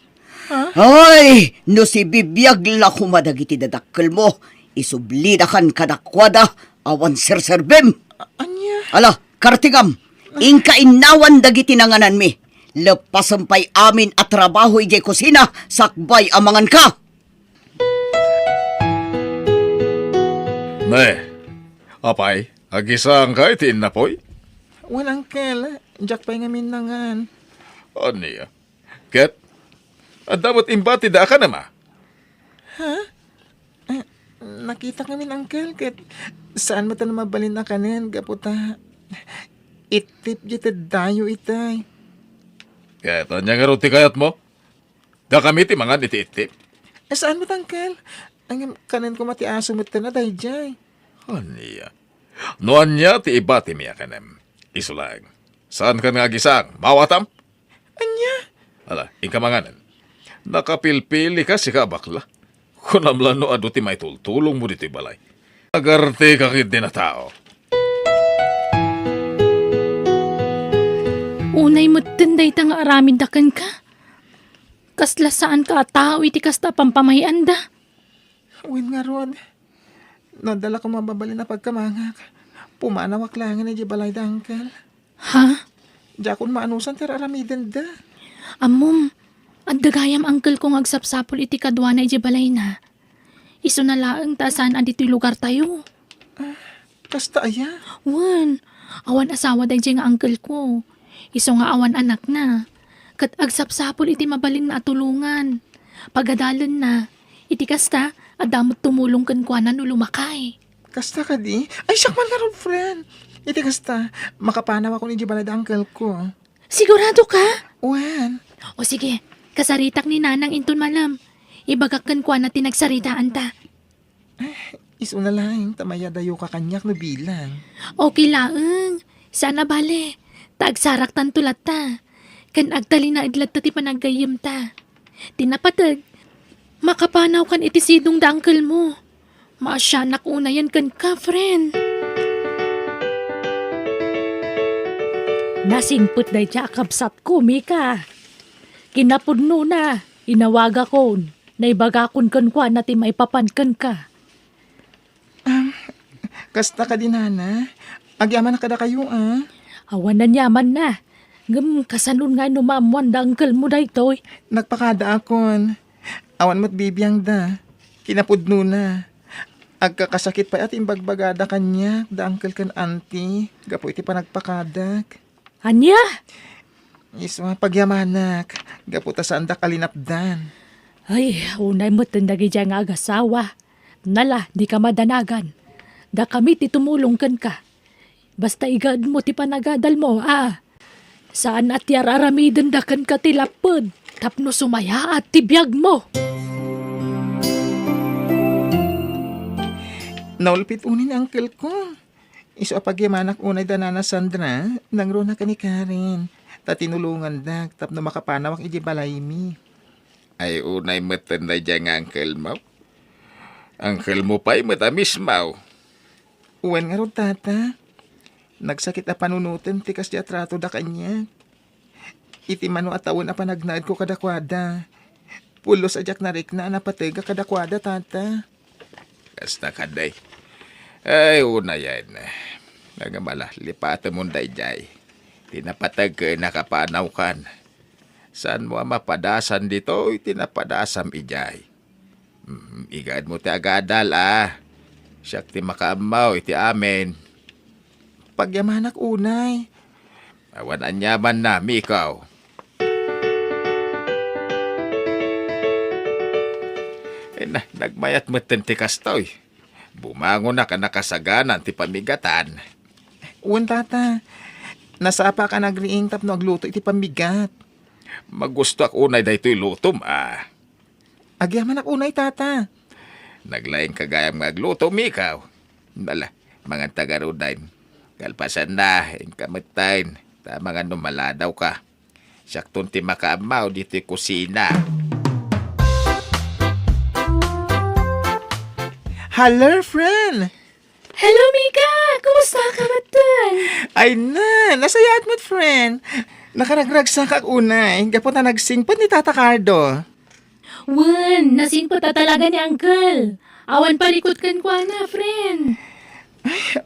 Ha? Ay, no sibibiag la koma dagiti dadakkelmo, isublidakan kadakuada, awan serserbim. A-, ania? Ala, kartingam, inka innawan dagiti nangananmi. Leppasem pay amin a trabaho idiay kusina, sakbay a manganka. Ne, apay, agisangka iti innapoy? Wen, uncle, diak pay ngamin nangan. Ania? Ket, adda met imbati da a kanem a? Ha? Eh, nakitak ngamin, uncle, ket saan met a mabalin a kanen gapu ta ittip diay teddayo itay. Ket ania ngarud ti kayatmo? Dakami ti mangan iti ittip? Eh, saan met, uncle? Ngem kanen koma ti aso met a daydiay. Ania? No ania ti ibatimi a kanem, isu laeng. Saankan nga agisang, maawatam? Ania? Ala, inka manganen. Nakapilpili ka, sika a bakla. Kunam la no adu ti maitultulongmo ditoy balay. Agarteka ketdi a tao. Unay metten dayta nga aramidda kenka. Kasla saanka a tao iti kasta a pampamay-anda. Wen ngarud, no adda la koma mabalin a pagkamangak, pumanawak laengen idiay balayda, uncle. Ha? Diakon maanusan ti ar-aramidenda. Ammom, adda gayam uncle ko nga agsapsapul iti kaduana idiay balayna. Isuna laeng ta saan a ditoy lugartayo. Ah, kasta aya? Wen, awan asawa daydiay nga uncle ko. Isu nga awan anakna. Ket agsapsapul iti mabalin nga atulongan. Pagadalenna, iti kasta, adda met tumulong kenkuana no lumakay. Kasta kadi? Ay, siak man ngarud, friend. Iti kasta, makapanawakon idiay balay da uncle ko. Sigurado ka? Wen. O sige, kasaritak ni Nanang inton malem. Ibagak kenkuana ti nagsaritaanta. Isuna laeng ta mayadayoka kaniak no bilang. Okay laeng. Saan a bale. Ta agsaraktanto latta. Ken agtalinaed latta ti panaggayyemta. Ti napateg, makapanawkan iti sidong da uncle mo. Maasianak unayen kenka, friend. Nasingpet dayta a kabsatko, Mika. Kinapudnona, inawagakon, naibagakon kenkuana ti maipapan kenka. Am, kasta kadi, nana? Agyamanak kadakayo, a? Awan aniamanna. Ngem kasano nga no maammoan da uncle mo daytoy? Nagpakadaakon. Awan met bibiangda. Kinapudnona. Agkakasakit pay a ti imbagbagada kaniak da uncle ken auntie gapu iti panagpakadak. Ania? Isu a pagyamanak, gapu ta saandak a linapdan. Ay, unay metten dagidiay nga agasawa. Nala, dika madanagan. Dakami ti tumulong kenka. Basta igaedmo ti panagadalmo, a. Saan a ti ar-aramidenda kenka ti lapped tapno sumayaat ti biagmo. Naulpit unay ni uncle ko. Isu a pagyamanak unay da Nana Sandra, nangruna ken ni Karen, ta tinulongandak tapno makapanawak idiay balaymi. Ay, unay metten daydiay nga uncle mo? Uncle mo pay met a mismo. Wen ngarud, Tata. Nagsakit a panunoten ti kasdi a tratoda kaniak. Iti mano a tawen a panagnaedko kadakuada, pulos a diak narikna a napategak kadakuada, Tata. Kasta kadi. Ay, unayen. Ngem ala, lipatemon daydiay. Ti napateg ken nakapanawkan. Saanmo a mapadasan ditoy ti napadasam idiay. Mm, igaedmo ti agadal, a. Siak ti makaammo iti amin. Pagyamanak unay. Awan aniamanna, Mikaw. Eh, na, nagmayat metten ti kastoy. Bumangonak a nakasaganan ti pamigatan. Wen, Tata. Nasapak a nagriing tapno agluto iti pamigat. Magustoak unay daytoy lutom, a. Agyamanak unay, Tata. Naglaingka gayam nga agluto, Mikaw. Ala, manganta garuden. Kalpasanna, inka metten. Ta mangan no maladawka. Siakton ti makaammo ditoy kusina. Hello, friend! Hello, Mika! Kumusta ka metten? Ay na, nasayaat met, friend. Nakaragragsakak unay, gapu ta nagsingpet ni Tata Cardo. Wen, nasingpet a talaga ni Uncle. Awan parikut kenkuana, friend. Ay,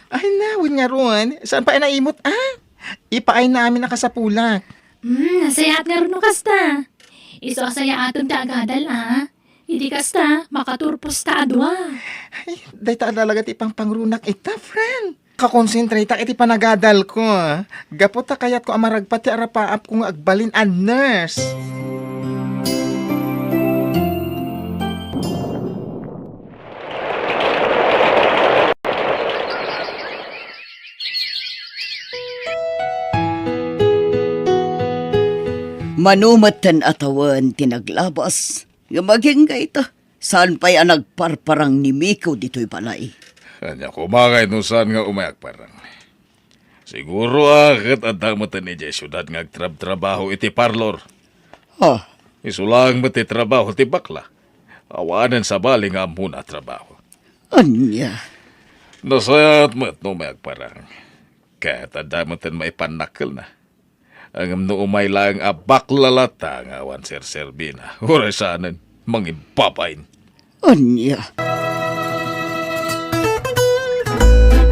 ay na, wen ngarud. Saan pay a naimot, a? Ipaayna amin a kasapulak. Hmm, nasayaat ngarud no kasta. Isu a sayaatem ti agadal, a. Idi kasta, makaturpos ta a dua. Ay, dayta a talaga ti pangpangrunak ita, friend. Kakonsentratak iti panagadalko, gapu ta kayatko a maragpat ti arapaapko nga agbalin a nurse. Mano metten a tawen ti naglabas, ngem agingga ita, saan pay a nagparparang ni Miko ditoy balay. Ania koma ngay no saan nga umay agparang? Siguro a ket adda metten idiay siudad nga agtrabtrabaho iti parlor. Ah. Isu laeng met ti trabaho ti bakla. Awanen sabali nga ammona a trabaho. Ania? Nasayaat met no umay agparang. Ket adda metten maipannakkelna. Ngem no umay laeng a bakla latta nga awan serserbina, uray saanen, mangimbabain. Ania?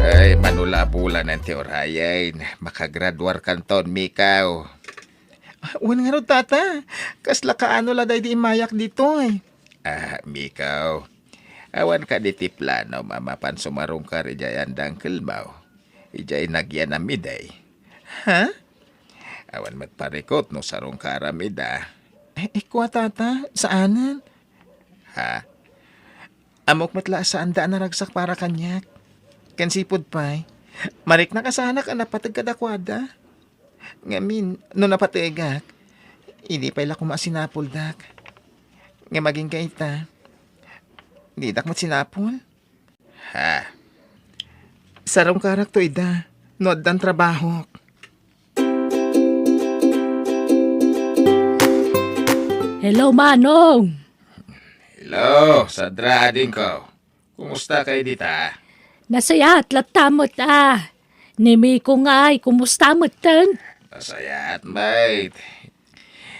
Ay, manulabulanen ti urayen. Makagraduarkanton, Mikaw. Wen ngarud, Tata. Kasla kaano la daydi immayak ditoy? Ah, Mikaw. Awan kadi ti plano a mapan sumarungkar idiay anda uncle mo? Idiay nagyanam idi. Ha? Awan met parikut no sarungkaram ida. Eh, eh, kua, Tata, saanen? Ha? Ammok met la a saanda a naragsak para kaniak. Ken sipud pay, mariknak a saanak a napateg kadakuada. Ngamin, no napategak, idi pay la koma a sinapuldak. Ngem agingga ita, Didak met sinapul. Ha? Sarungkarakto ida, no addan trabahok. Hello, Manong! Hello, Sandra, adingko. Kumusta kayo dita? Nasayaat latta met, a. Ni Miko ngay, kumusta metten? Nasayaat, mate.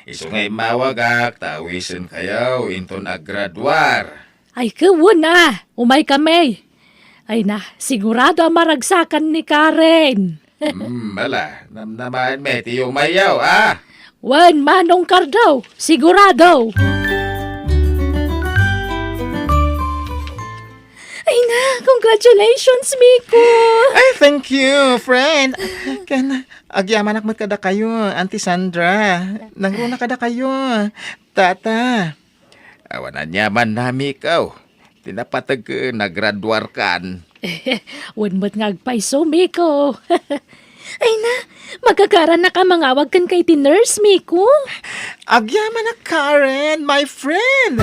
Isu nga immawagak ta awisen kayo inton aggraduar. Ay, ket wen a, umay kami. Ay na, sigurado a maragsakan ni Karen. Hmm, ala, namnamaen met ti umayyo, a? Wen, Manong Cardo, sigurado. Ay na, congratulations, Miko! Ay, thank you, friend. Ken, agyamanak met kadakayo, Auntie Sandra. Nangruna kadakayo, Tata. Awan aniamanna, Miko. Ti napateg ken nagraduarkan. Wen met nga agpayso, Miko. Ay na, magagarannak a mangawag kenka iti nurse, Miko. Agyamanak, Karen, my friend.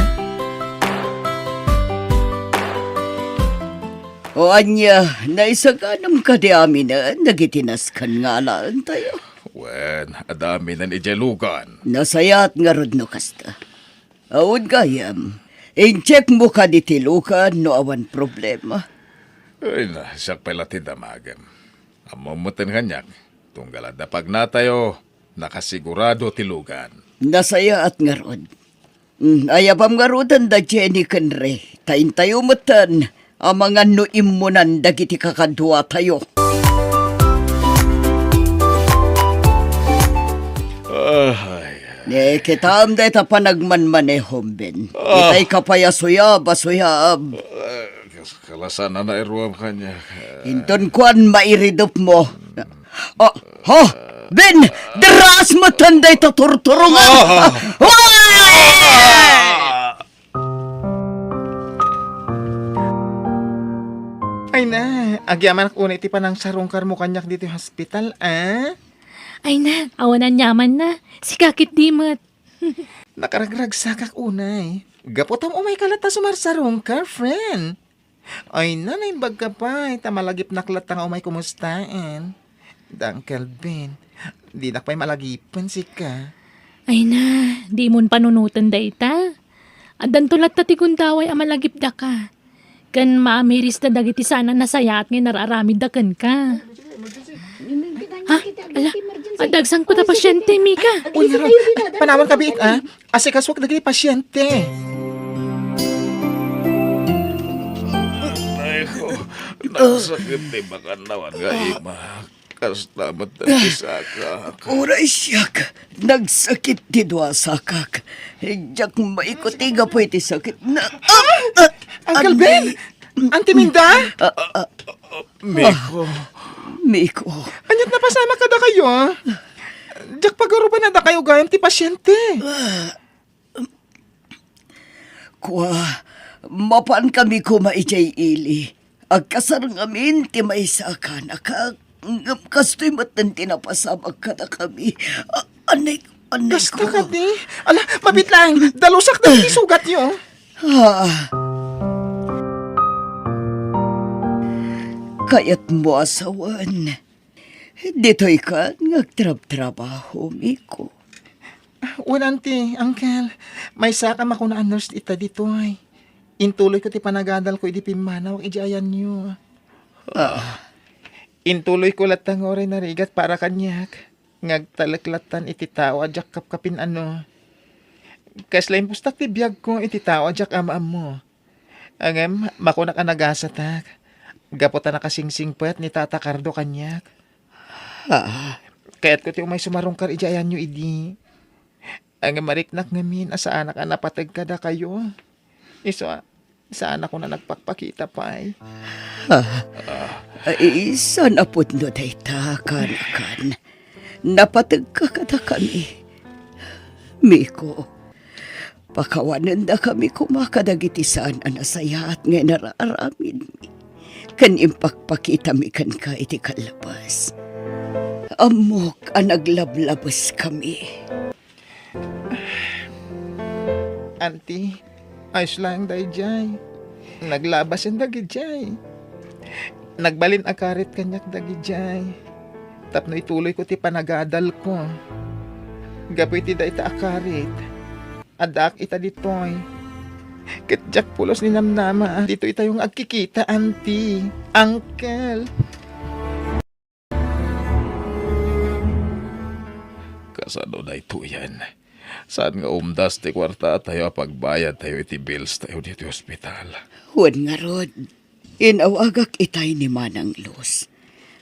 O ania, naisaganam kadi aminen dagiti nasken nga alaentayo? Wen, adda aminen idiay lugan. Nasayaat ngarud no kasta. Awan gayam. Incheckmo kadi ti lugan no awan problema. Ay na, siak pay la ti damagem. Ammom metten kaniak, tunggal adda pagnatayo, nakasigurado ti lugan. Nasayaat ngarud. Mm, ayabam ngaruden da Jenny ken Ray, ta intayo metten a mangan no immunan dagiti kakaduatayo. Ay, ay. Ne, kitaem dayta panagmanmanehom, Ben. Ah. Itay ka pay a suyab, a suyab. Ah, kas-, kalasan a nairuam kaniak. Inton kuan, mairidupmo. Ah, ha? Ben, diraas metten dayta turturungan. Ah. Ah! Ay na, agyamanak unay ti panangsarungkarmo kaniak ditoy hospital, a? Ay na, awan aniamanna. Sika ketdi met. Nakaragragsakak unay. Gapu ta umayka latta sumarsarungkar, friend. Ay na, naimbagka pay, ta malagipnak latta nga umay kumustaen. Da Uncle Ben, dinak pay malagipen sika. Ay na, dimon panunoten dayta. Addanto latta ti gundaway a malagipdaka. Ken maamirista dagiti saan a nasayaat nga inararamidda kenka. Ha? Ala, adda agsangpet a pasiente, Mika. Uy, ngarud, panawanka biit, a. Asikasuak dagiti pasiente. Ay ko, nagsakit ti makannawan nga imak. Kasta met ti sakak. Uray siak, nagsakit ti dua sakak. Diak maikuti gapu iti sakit na. Ah! Ah! Uncle Ben! Auntie Minda! Ah, ah, Miko. Miko. Aniat napasamak kadakayo? Diak pagaruban a dakayo gayam ti pasiente. Kua, mapankami koma idiay ili. Agkasar ngamin ti maysa a kanakak, ngem kastoy metten ti napasamak kadakami. A-, anay, anay Kasta ko. Kadi? Ala, mabit lang, dalusak dagiti sugatyo. Ah. Kayatmo a sawen. Ditoy kan nga agtrabtrabaho, Miko. Wen, Auntie, Uncle, maysa a makuna a nurse ita ditoy. Intuloyko ti panagadalko idi pimmanawak idiay ayanyo. Ah. Intuloyko latta nga uray narigat para kaniak, nga agtalek lattan iti tao a diak kapkapin-ano. Kasla impustak ti biagko iti tao a diak am-ammo. Ngem, makunak a nagasatak, gapu ta nakasingsingpet ni Tata Cardo kaniak. Ah. Kayatko ti umay sumarungkar idiay ayanyo idi. Ngem, mariknak ngamin a saanak a napateg kadakayo. Isu a, saanak a nagpakpakita pay. Ah. Ay, saan a pudno dayta, kanakan. Napategka kadakami. Miko, pakawanendakami koma kadagiti saan a nasayaat nga inararamidmi, ken impakpakitami kenka iti kallabas. Ammok a naglablabeskami. Auntie, ayos laeng daydiay. Naglabasen dagidiay. Nagbalin a karit kaniak dagidiay tapno ituloyko ti panagadalko. Gapu iti dayta a karit, addaak ita ditoy. Ket diak pulos ninamnama a ditoytayo nga agkikita, Auntie, Uncle. Kasano daytoyen? Saan nga umdas ti kuartatayo a pagbayadtayo iti bills tayo ditoy ospital? Wen ngarud, inawagak itay ni Manang Luz.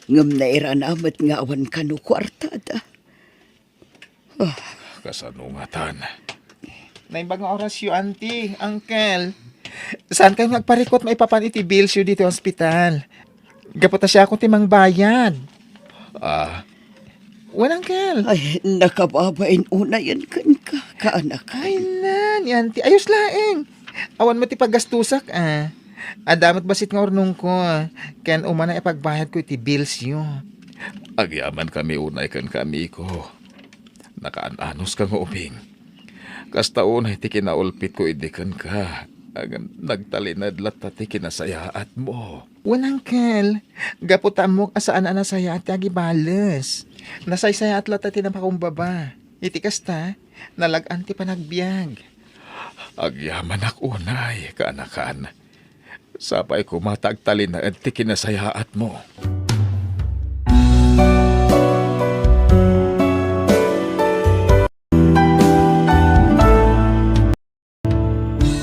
Ngem nairana met nga awan kano kuartada. Ah, kasano ngatan? Naimbag nga orasyo, Auntie, Uncle. Saankayo nga agparikut maipapan iti billsyo ditoy ospital? Gapu ta siakon ti mangbayad. Ah. Wen, Uncle. Ay, nakababain unayen kenka, kaanakan. Ay, na, ni Auntie. Ayos laeng. Awan met ti paggastusak, ah. Adda met bassit nga urnongko, ken umana ipagbayadko iti billsyo. Agyamankami unay kenka, amiko. Nakaan-anuska nga ubing. Kasta unay ti kinaulpitko idi kenka. Ngem nagtalinaed latta ti kinasayaatmo. Wen, Uncle, gapu ta ammok a saan a nasayaat ti agibales. Nasaysayaat latta ti napakumbaba. Iti kasta, nalag-an ti panagbiag. Agyamanak unay, kaanakan. Sapay koma ta agtalinaed ti kinasayaatmo.